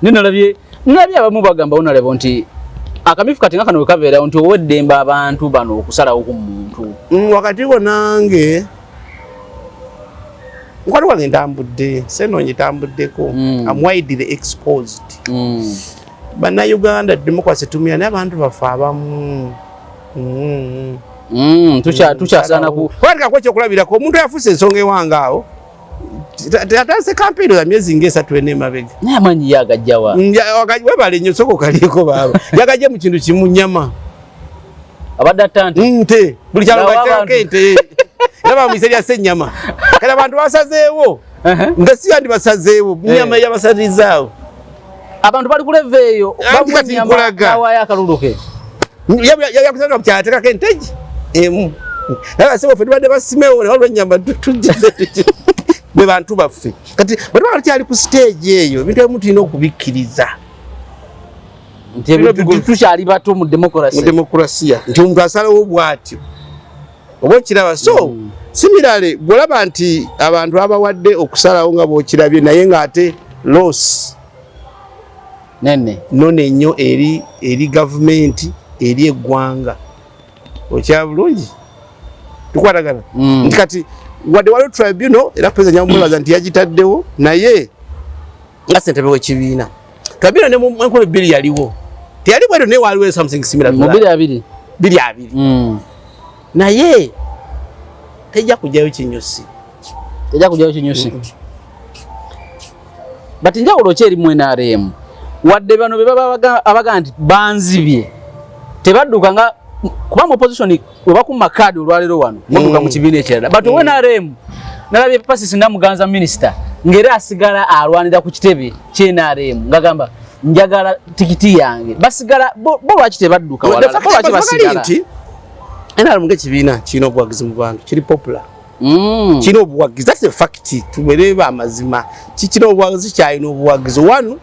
Naye nalabye abamu bagamba onalebo nti akamyufu kati nga kano wekabeerawo nti oweddembe abantu bano okusalawo ku muntu. Wakati wo nange nkwali wange ntambudde senoonyi tambuddeko. I'm widely exposed. Bannayuganda democracy tumira naye abantu baffe abamu Tukyasaana ku Kwatika ekyokulabirako omuntu yafuuse ensonga ewange awo atandise kampeyini za myezi ng'esatu ena emabega. Naye amaanyi ye agajjawa? Webale nnyo sooka okalyeko baaba. Yagajje mu kintu kimu nnyama. Abadde atta nte? Nte. Buli kyalo gakyako ente. Era bamuyise lya ssennyama. Kati abantu basazeewo. Nga si yandi basazeewo. Nnyama yabasalirizzaawo. Abantu bali ku level eyo. Anti kati nkulaga. Awaayo akalulu ke. Yakusanga ku kyalo ateekako ente gi emu. Naye basebo ffe tubadde basimewo ne waliwo ennyama tujjize bwe bantu baffe. Kati bwe tuba tukyali ku stage eyo ebintu ebimu tulina okubikkiriza. Nti ebintu tukyali bato mu democracy. Mu demokrasiya nti omuntu asalawo bw'atyo. Oba okiraba so similarly bw'olaba nti abantu abawadde okusalawo nga bw'okirabye naye ng'ate loss nene none nnyo eri gavumenti eri eggwanga. Okya bulungi tukwatagana. Nti kati wadde waliwo tribunal era president yamwebaza nti yagitaddewo naye nga ssentebe w'ekibiina. Tribunal ne mu 2000 yaliwo. Teyali bwetyo naye waliwo something similar to Mu that. 2020. 2020. Naye tejja kujjayo kinyusi. Tejja kujjayo kinyusi. But njawulo ki eri mu NRM? Wadde bano be baba abaga nti banzibye. Tebadduka nga kuba mu opposition we bakuma kaadi olwaleero wano mudduka mu kibiina ekirala. But NRM nalabye Persis Namuganza minister ng'era asigala alwanira ku kitebe ky'N R M ng'agamba njagala tikiti yange. Basigala bo lwaki tebadduka walala? Bo lwaki basigala? Nti NRM ng'ekibiina kirina obuwagizi mu bantu, kiri popular. Kirina obuwagizi, that's a fact, tubeere amazima. Kikirina obuwagizi, kyalina obuwagizi. One,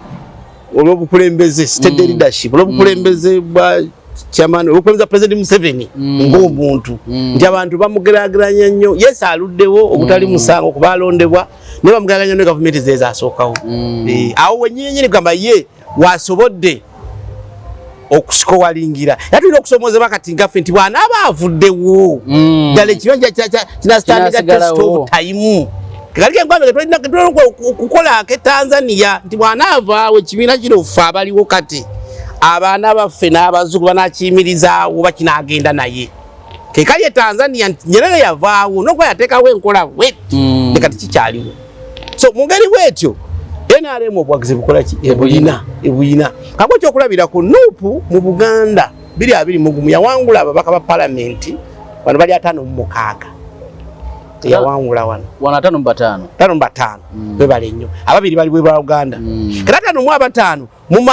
olw'obukulembeze, steady leadership, olw'obukulembeze bwa chairman, olw'obukulembeze President Museveni ng'omuntu. Nti abantu bamugeraageranya nnyo. Yes, aluddewo ogutali musango kuba alondebwa, naye bamugeraageranya nnyo gavumenti ze zaasookawo. Awo wennyini nnyini kugamba ye wasobodde okusikowalingira. Era tulina okusomoozebwa kati ngaffe nti bw'anaaba avuddewo, ddala ekibanja kinasitandika test of time. Kali engwame tulina okukola ke Tanzania nti bw'anaavaawo ekibiina kino ffe abaliwo kati abaana baffe n'abazzukulu banakiyimirizaawo oba kinaagenda naye. Ke kali e Tanzania nti Nyerere yavaawo n'okuba yateekawo enkola bw'etyo, ne kati kikyaliwo. So mu ngeri bw'etyo NRM obuwagizi bukola ki? Ebuyina, ebuyina. Kako ekyokulabirako NUP mu Buganda 2021 yawangula ababaka ba palamenti bano bali 56. Yawangula wano. Wano 55. 55. Bebale nnyo. Ababiri bali bwe ba Uganda. Kati 55 mu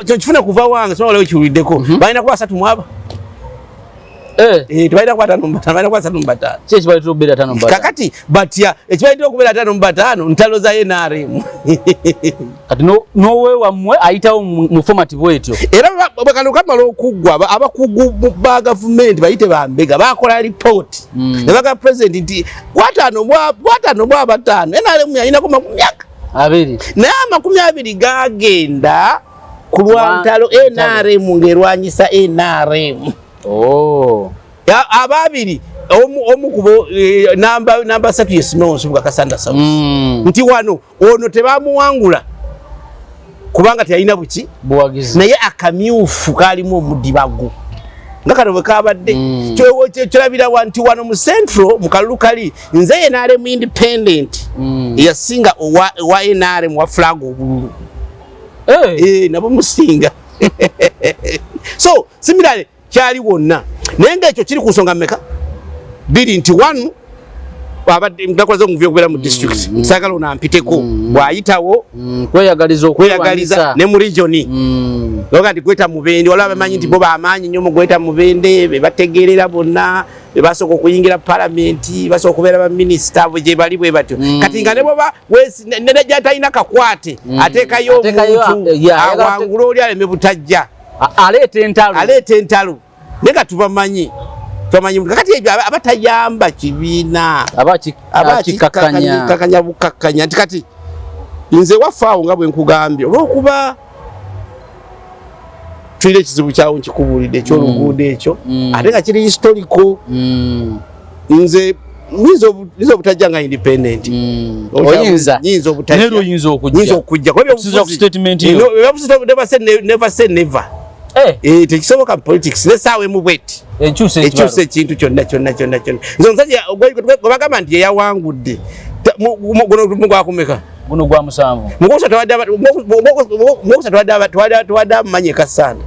kifuna kuva wange sobola waliwo kiwuliddeko. Balina kuba 30 mu. Tebalina kuba 55, balina kuba 35. Ki ekibaleetera okubeera 55? Kakati batya ekibaleetera okubeera 55 ntalo za NRM. Kati n'oweewammwe ayitawo mu format bw'etyo. Era bwe kano kamala okuggwa, abakugu ba gavumenti bayite bambega bakola report. Ne bagamba president nti kwataano bwa bataano NRM yalinako 20. 20. Naye 20 gagenda ku lwa ntalo NRM ng'erwanyisa NRM. Ababiri omu kubo namba 3 ye Simon Nsubuga Kasanda South. Nti wano ono tebamuwangula. Kubanga teyalina buki buwagizi. Naye akamyufu kalimu omudibago nga kano bwe kabadde. Kyolabira nti wano mu Central mu kalulu kali, nze NRM independent yasinga owa NRM wa flag obululu. Eh. Eh, nabo musinga. So similarly kyali wonna, naye nga ekyo kiri ku nsonga mmeka? Bbiri. Nti one, abadde ndakoze omuvuyo okubeera mu district, saagala ono ampiteko bw'ayitawo. Kweyagaliza. Kweyagaliza. Okulwanyisa. Ne mu region oga nti Gweta Mubende, waliwo abamanyi nti bo bamaanyi nnyo mu Gweta Mubende, be bategeerera bonna, be basooka okuyingira palamenti, basooka okubeera baminisita gye bali bwe batyo. Kati nga ne bwoba nejatalina kakwate, ateekayo Ateekayo, omuntu yeah, awangule oli aleme butajja. Aleeta entalo. Aleeta entalo, naye nga tubamanyi, tubamanyi. Kakati ebyo abatayamba kibiina aba aba akikakkanya. Akikakkanya bukakkanya nti kati nze waffe awo nga bwe nkugambye, olwokuba tulina ekizibu kyawo nkikubuulidde ekyoluguudo ekyo, ate nga kiri historical. Nze nyinza obutajja nga independent. Oyinza. Nyinza obutajja. Naye oyinza okujja. Nyinza okujja kuba Okusinziira ku statement yo. ebyobufuzi, never say never say never. Eh, tekisoboka mu politics nesaawa emu bweti Enkyusa. Ekyusa ekintu kyonna kyonna kyonna kyonna. Nze omusajja gwe bagamba nti yeyawangudde, guno gwakumeka? Guno gwa musanvu. Mugwokusatu twadde amumanyi ekasaana,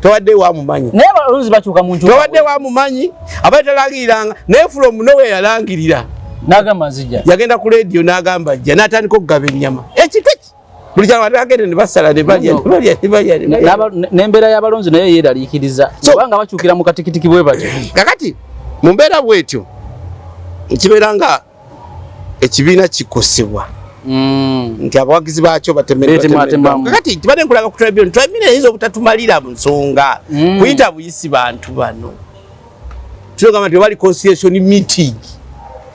twadde wamumanyi. Naye abalonzi bakyuka mu nkyuka. Twadde wamumanyi, abadde talangiriranga, naye from nowhere yalangirira. N'agamba nzija. Yagenda ku lediyo n'agamba ajja, n'atandika okugaba ennyama ekito ki buli kyalo agende ne basala ne balya ne balya ne balya ne balya. N'embeera y'abalonzi nayo yeeraliikiriza kubanga bakyukira mu katikitiki bwe batyo. Kakati mu mbeera bwetyo kibeera nga ekibiina kikosebwa nti abawagizi baakyo Betematemamu. Kakati tibadde nkulaga ku tribunal, tribunal eyinza obutatumalira mu nsonga kuyita buyisi bantu bano. Tulogamba nti webali conciliation meeting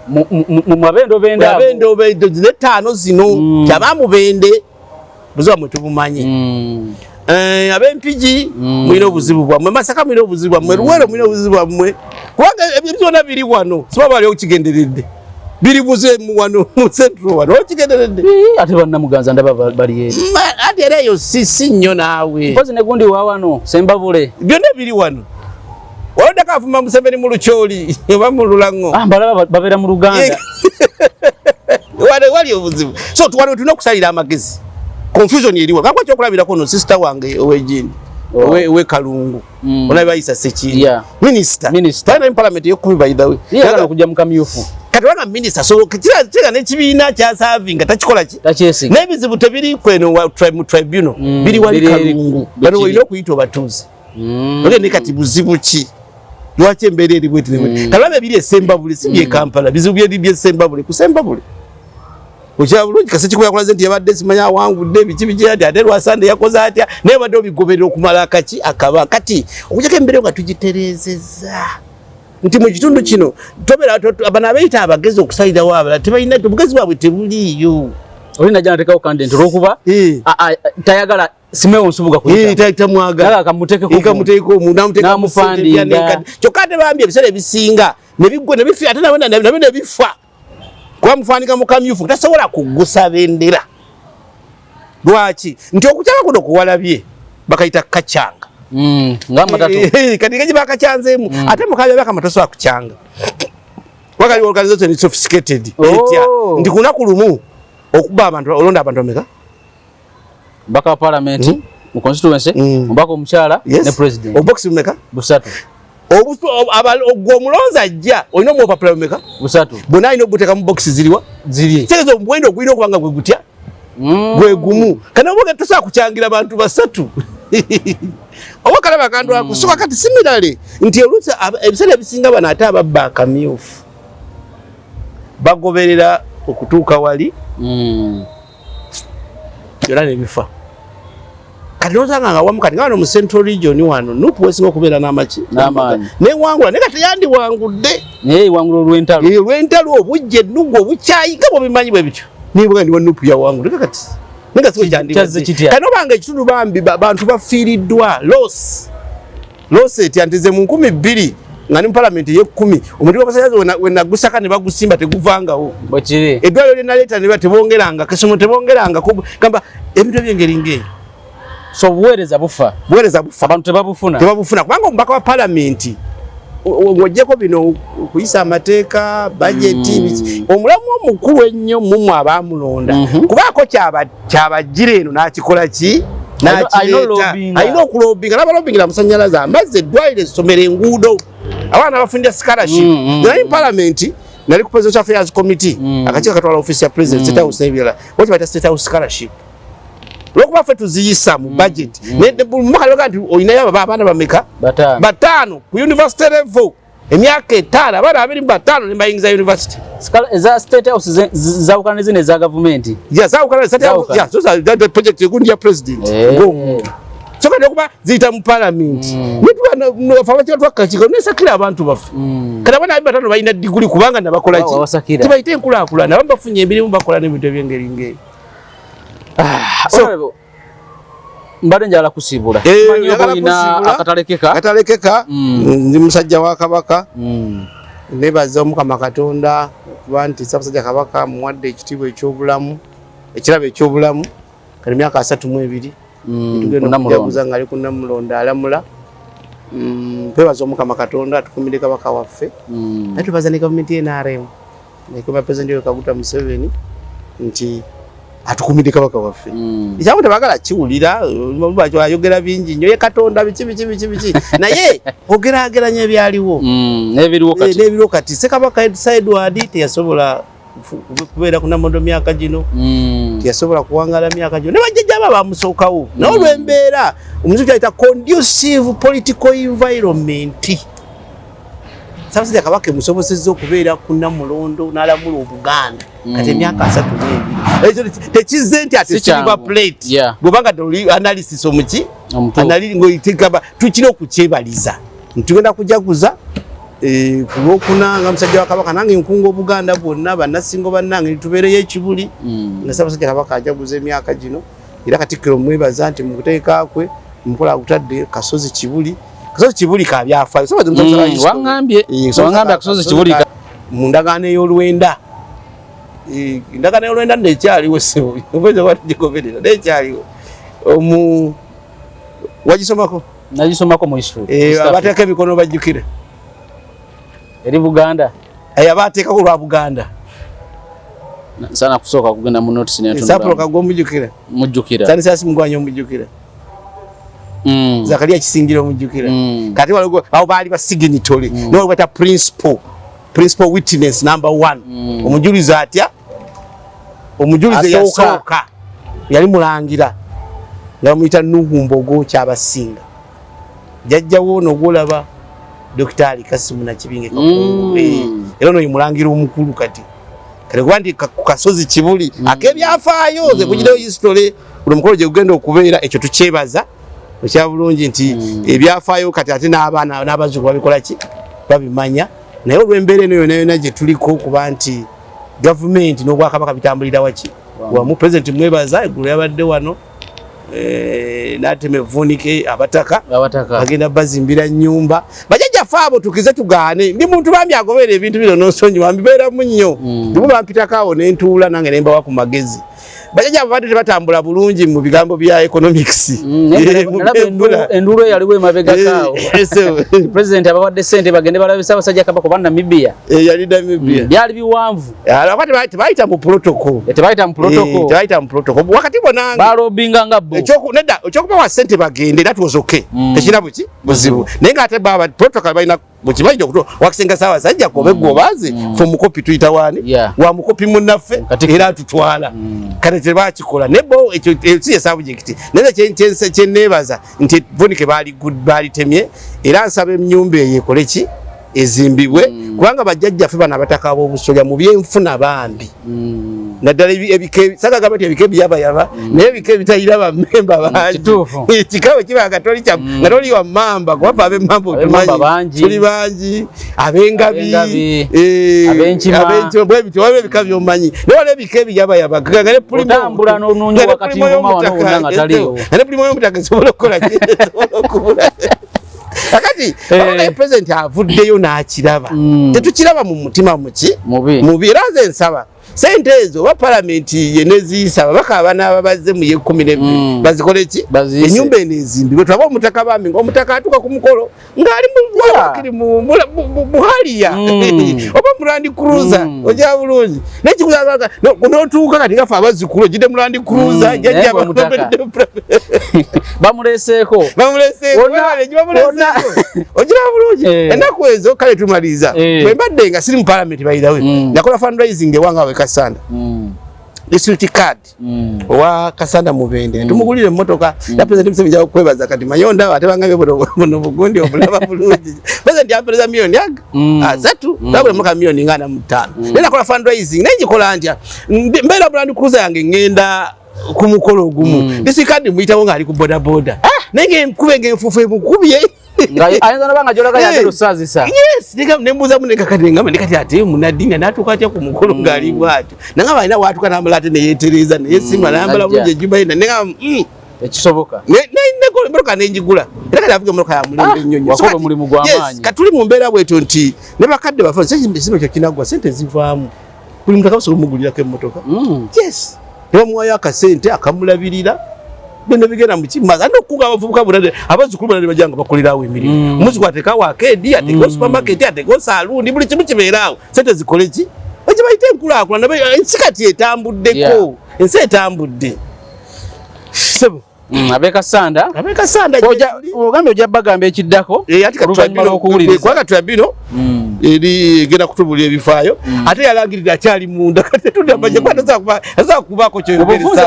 Mu mabendobendo ago. Abendobendo zino etaano zino, kyabamubende buzibu bwamwe tubumanyi. Eh, ab'Empigi mulina obuzibu bwammwe, Masaka mulina obuzibu bwammwe, Luwero mulina obuzibu bwammwe, kubanga ebyo byonna biri wano. Siba bali okigenderedde, biri buze mu wano mu Central wano okigenderedde. Ii, ate bannamuganza ndaba bali eri. Ate era eyo si nnyo naawe. Mpozi ne gundi wa wano Sembabule. Byonna biri wano. Olwoddako avuma Museveni mu Lukyoli oba mu Lulaŋŋo. Ah, mbalaba babeera mu Luganda. Wano wali obuzibu, so wano tulina okusalira amagezi confusion eriwo. Kakuwa ekyokulabirako, no sister wange ow'egindi owe Kalungu, ona bayisa Sekindi minister. Minister. Talina mu parliament ey'ekumi, by the way. Ye yagala okujja mu kamyufu. Kati wanga minister, so kira n'ekibiina kyasavinga takikola ki? Takyesiga. N'ebizibu tebiri kweno mu tribunal, biri wali biri eri. Kalungu. Biri. Bano olina okuyita obatuuze. Ogende kati buzibu ki? Lwaki embeera eri bweti ne bweti? Kalaba ebiri eSembabule si bye Kampala, bizibu byeri by'eSembabule ku Sembabule. Okyaba bulungi kasi kikuba yakulaze nti yabadde simanya awangudde biki biki, ati ate lwasande yakoze atya, naye badde obigoberera okumala akaki akaba. Kati okujjako embeera nga tugitereezezza nti mu kitundu kino tobeera bano abeeyita abagezi okusalirawo abalala tebalina obugezi bwabwe, tebuliiyo. Oli najja nateekawo candidate olwokuba tayagala Simewo Nsubuga kuyita. Tamwagala. Yagala kamuteekeko. Kamuteeko omuntu namuteeka mu N'amufandinga. ssente kyokka ate bambi ebiseera ebisinga ne biggwa ne bifa, ate nabyo ne bifa kuba mufanika mu kamyufu tasobola kugusa bendera. Lwaki? Nti okukyanga kuno kuwalabye bakayita kacyanga. Ng'amatatu. Kati gaji bakacyanzeemu ate mukabya bakama tosobola kucyanga wakali organization is sophisticated. Etya nti ku lunaku lumu okuba abantu olonda abantu bameka? Mbaka wa parliament mu constituency, omubaka omukyala ne president. Obokisi bumeka? Busatu. Ogwo omulonzi ajja olina omuwapapula bumeka? Busatu. Bonna alina obuteeka mu bokisi ziriwa? Ziri. Kitegeeza omuwendo ogulina okuba nga gwe gutya gwe gumu. Kana oba tosobola kukyangira bantu basatu oba kalaba akantu ako. So kati similarly nti oluusi ebiseera ebisinga bano ate ababba akamyufu bagoberera okutuuka wali byonna nebifa. Kati nosanga nga wamu kati nga wano mu Central Region wano NUP wesinga okubeera n'amaki N'amaanyi. Newangula, naye kati yandiwangudde. Naye ewangula olw'entalo. Olw'entalo, obujja, ennugu, obukyayi nga bwobimanyi bwe bityo, niba ndi wa NUP yawangudde kati naye nga si bwe Kyazze kyandibadde. kitya? Kati obanga ekitundu bambi bantu bafiiriddwa loss, loss etya nti ze mu 2000 nga ndi mu palamenti ey'ekumi, omuti gw'amasanyalaze wenagusaka ne bagusimba teguvangawo. Bwekiri. Eddwaliro lye naleeta ne tebongeranga, kasomero tebongeranga, gamba ebintu ebyengeri ng'eyo. So obuweereza bufa. Buweereza bufa. Abantu tebabufuna. Tebabufuna kubanga omubaka wa palamenti ng'oggyeko bino okuyisa amateeka, bajeti, omulamu omukulu ennyo mumwe abaamulonda kubaako kyabajjira eno n'akikola ki, n'akireeta, alina okulobinga n'abalobingira amasanyalaze, amazzi, eddwaliro, essomero, enguudo, abaana abafunira scholarship. Nali mu palamenti, nali ku Presidential Affairs Committee, akakiiko katwala office ya president, State House n'ebirala, waki bayita State House scholarship, olwokuba ffe tuziyisa mu budget. Mubaka nti olinayo abaana bameka? Bataano ku university level, emyaka 5, abaana 25 nembayingiza university. Eza State House zawukana nezino eza gavumenti? Zawukana project egundi ya president ng'omuntu. So kati okuba ziyita mu parliament, netwakakiko nesakira abantu baffe. Kati abaana 25 balina diguli kubanga nabakola ki, tibayite enkulaakulana, abamu bafunye emirimu, bakola n'ebintu ebyengeri ng'eyo. So mbadde njagala kusiibula. Akatalekeka. Akatalekeka. Ndi musajja wa Kabaka. Nebaza Omukama Katonda okuba nti Ssaabasajja Kabaka muwadde ekitiibwa ekyobulamu, ekirabo ekyobulamu. Kati emyaka 32 tugenda okujaguza nga ali ku Namulondo alamula. Twebaza Omukama Katonda atukumire Kabaka waffe. Naye twebaza ne gavumenti NRM nekoma President Yoweri Kaguta Museveni nti atukumire Kabaka waffe. Ekyamu tebagala kiwulira, ayogera bingi nnyo ye Katonda biki biki biki biki, naye ogeraageranya ebyaliwo n'ebiriwo kati. Ssekabaka Edward teyasobola kubeera ku Namulondo myaka gino, teyasobola kuwangaala myaka gino, ne bajjajja abo bamusookawo. Naye olw'embeera omuzibu kyayita conducive political environment, Ssaabasajja Kabaka emusobosezza okubeera ku Namulondo n'alamula Obuganda kati emyaka 32. Ekyo tekizze nti ate silver plate, bw'obanga oli analysis omuki tukira okukyebaliza ntugenda kujaguza ku Lwokuna nga musajja wa Kabaka nange nkunga Obuganda bwonna, bannasingo bannange, tubeereyo ekibuli nga Ssaabasajja Kabaka ajaguza emyaka gino. Era Katikkiro mwebaza nti mu kuteeka kwe mukola agutadde Kasozi Kibuli. Kasozi Kibuli ka byafaayo. Waŋŋambye Kasozi Kibuli mu ndagaano ey'olwenda. Endagaano ey'olwenda nno ekyaliwo, ssebo, oba tugigoberera, naye ekyaliwo. Wagisomako? Nagisomako mu history. Abateeka emikono bajjukire. Eri Buganda. Abateekako lwa Buganda. Sana kusooka kugenda mu notes. Sapolo Kagwa omujjukira? Mujjukira. Stanislas Mugwanya omujjukira? Zakaria Kisingira omujjukira? Kati awo baali ba signatory, nibo bata principal witness number 1. Omujulizi atya, omujulizi yasooka yali mulangira nga bamuyita Nuhu Mbogo Kyabasinga, jjajjawo ono gwolaba Dr. Ali Kasimu Nakibinge Kakungu. Era ono ye mulangira omukulu kati. Kale kuba nti ku Kasozi Kibuli ak'ebyafaayo ze kugirayo history, buli mukolo gye gugenda okubeera, ekyo tukyebaza ekya bulungi nti ebyafaayo kati ate n'abaana n'abazzukulu babikola ki, babimanya. Naye olw'embeera eno yonna yonna gye tuliko, okuba nti gavumenti n'obwakabaka bitambulira waki wamu, Pulezidenti mwebaza, eggulo yabadde wano n'atema evvuunike abataka agenda bazimbira nnyumba. Bajjajjaffe abo tukize tugaane. Ndi muntu bambi agobera ebintu bino n'onsonyiwa, mbibeeramu nnyo. Ndimu bampitako awo ne ntuula nange ne mbawa ku magezi. Bajjajja abo badde tebatambula bulungi mu bigambo bya economics. Enduulu eyaliwo emabegakaawo, Pulezidenti abawadde ssente bagende balabe Ssaabasajja Kabaka oba Namibia. Yali Namibia. Byali biwanvu. Tebayita mu protocol. Tebayita mu protocol. Tebayita mu protocol wakati bonange balobinga nga bo. Nedda, ekyokubawa ssente bagende, that was okay, tekirina buki buzibu, naye ng'ate baba protocol balina mukimanyi okuto wakisenga Ssaabasajja kobe gwobazi fe mukopi tuyita wani wa mukopi munnaffe era atutwala. Kale tebakikola nebo, ekyo si ye subject. Naye kyeneebaza nti vunike baalitemye, era nsaba ennyumba eyo ekole ki, ezimbibwe, kubanga bajjajjaffe bano abataka b'obusolya mu byenfuna bambi, naddala ebika, sagagamba nti ebika ebiyabayaba, naye ebika ebitalina bammemba bangi. Ekika bwe kiba nga toli nga toli wa mmamba, kuba fe ab'emmamba otumanyi tuli bangi, ab'engabi, abenkima, bwe bityo, waliwo ebika by'omanyi, naye waliwo ebika ebiyabayaba nga ne pulimo y'omutaka esobola okukola ki, esobola okubula. Kakati naye President avuddeyo n'akiraba, tetukiraba mu mutima muki mubi. Era nze nsaba Sente ezo oba palamenti ye neziyisa, ababaka abanaaba bazze mu ye 12 bazikole ki? Baziyise. Ennyumba eno ezimbibwe, tulabe omutaka bambi, ngaomutaka atuuka ku mukolo ng'ali wakiri mu Harrier oba mu Land Cruiser. Ojja bulungi naye kikuzaga n'otuuka kati gafe abazzukulu ojjidde mu Land Cruiser. Naye gwe omutaka. Bamuleseeko. Bamuleseeko. Bamuleseeko, ogira bulungi. Ennaku ezo kale tumaliriza. Bwe mbadde nga siri mu palamenti, by the way, nakola fundraising ewange awe Kasanda, district card owa Kasanda Mubende, tumugulire emmotoka ya President Museveni. Nja kukwebaza kati manyi ondaba, ate bangambye buno bugundi obulaba bulungi. President yampereza miliyoni aga 3, twagula emmotoka miliyoni nga 45. Naye nakola fundraising, naye ngikola ntya? Mbeera mu Land Cruiser yange, ngenda ku mukolo ogumu, district card muyitawo ng'ali ku bodaboda, naye ng'enkuba ng'enfuufu emukubye. Nga ayinza noba nga gyolaga yagenda osaazisa. Yes, nembuuzamu nekakati, ngamba nekati ate munaddiini n'atuuka atya ku mukolo ng'ali bw'atyo? Nangamba alina waatuka n'amala ate neyeetereeza neyesimba n'ayambala Najja. bulungi ejjumba ye, negamba Ekisoboka. Nekola emmotoka nenjigula, era kati avuga emmotoka ya mulembe nnyo nnyo. So Wakola omulimu gwa yes, maanyi. kati tuli mu mbeera bwetyo nti ne bakadde baffe kisibe ekyo kinaggwa, sente zivaamu, buli muntu akasobola omugulirako emmotoka. Yes, nebamuwayo akasente akamulabirira, byonna bigenda mu kimazi, ate okukunga abavubuka bonna, abazzukulu bonna ne bajja nga bakolerawo emirimu. Omuzzukulu ateekawo arcade, ateekawo supermarket, ateekawo saloon, buli kimu kibeeraawo. Sente zikole ki? Ekyo bayita enkulaakulana. Ensi kati etambuddeko. Ensi etambudde, sebo. Ab'ekasanda. Ab'ekasanda. Ogambye ojja bagamba ekiddako oluvannyuma lw'okuwuliriza. Kubanga tribunal eri egenda kutubuulira ebifaayo, ate yalangirira akyali munda. Kati tudambaje kuba tasobola kubaako Obufunze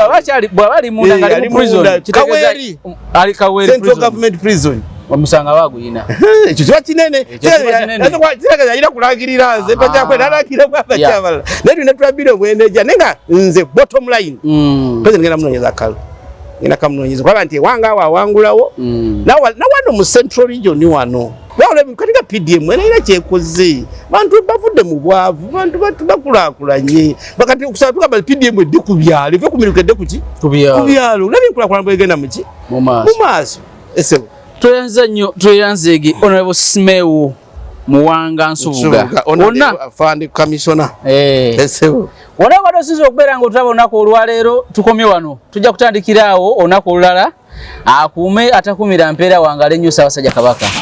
bw'aba ali munda nga ali mu prison, kitegeeza Kaweri. Ali Kaweri Central prison. Government Prison. Omusanga baguyina. Ekyo kiba kinene. Ekyo kiba kinene. Kiragaza alina kulangirira nze pakyakwe nalangirira bwabakyabalala, naye tulina tribunal bweneja, naye nga nze bottom line, president ngenda munoonyeza kalu, ngenda kamunoonyeza kubanga nti ewange awo awangulawo. Nawano mu Central Region wano kati nga PDM era era kyekoze, bantu bavudde mu bwavu, bantu bakulaakulanye. Bakati okusaba tugamba PDM edde ku byalo, eve ku miruka edde kuki? Ku byalo. Ku byalo. Olabye enkulaakulana bwegenda muki? Mu maaso. Mu maaso, esebo. Tweyanza nnyo, tweyanzeege Honorable Simeo Muwanga Nsubuga wonna. Afande commissioner. Esebo. Wonna obadde osinza okubeera nga otulaba olunaku olwaleero, tukomye wano, tujja kutandikira awo olunaku olulala. Akuume atakumira mpeera, wangale nnyo Ssaabasajja Kabaka.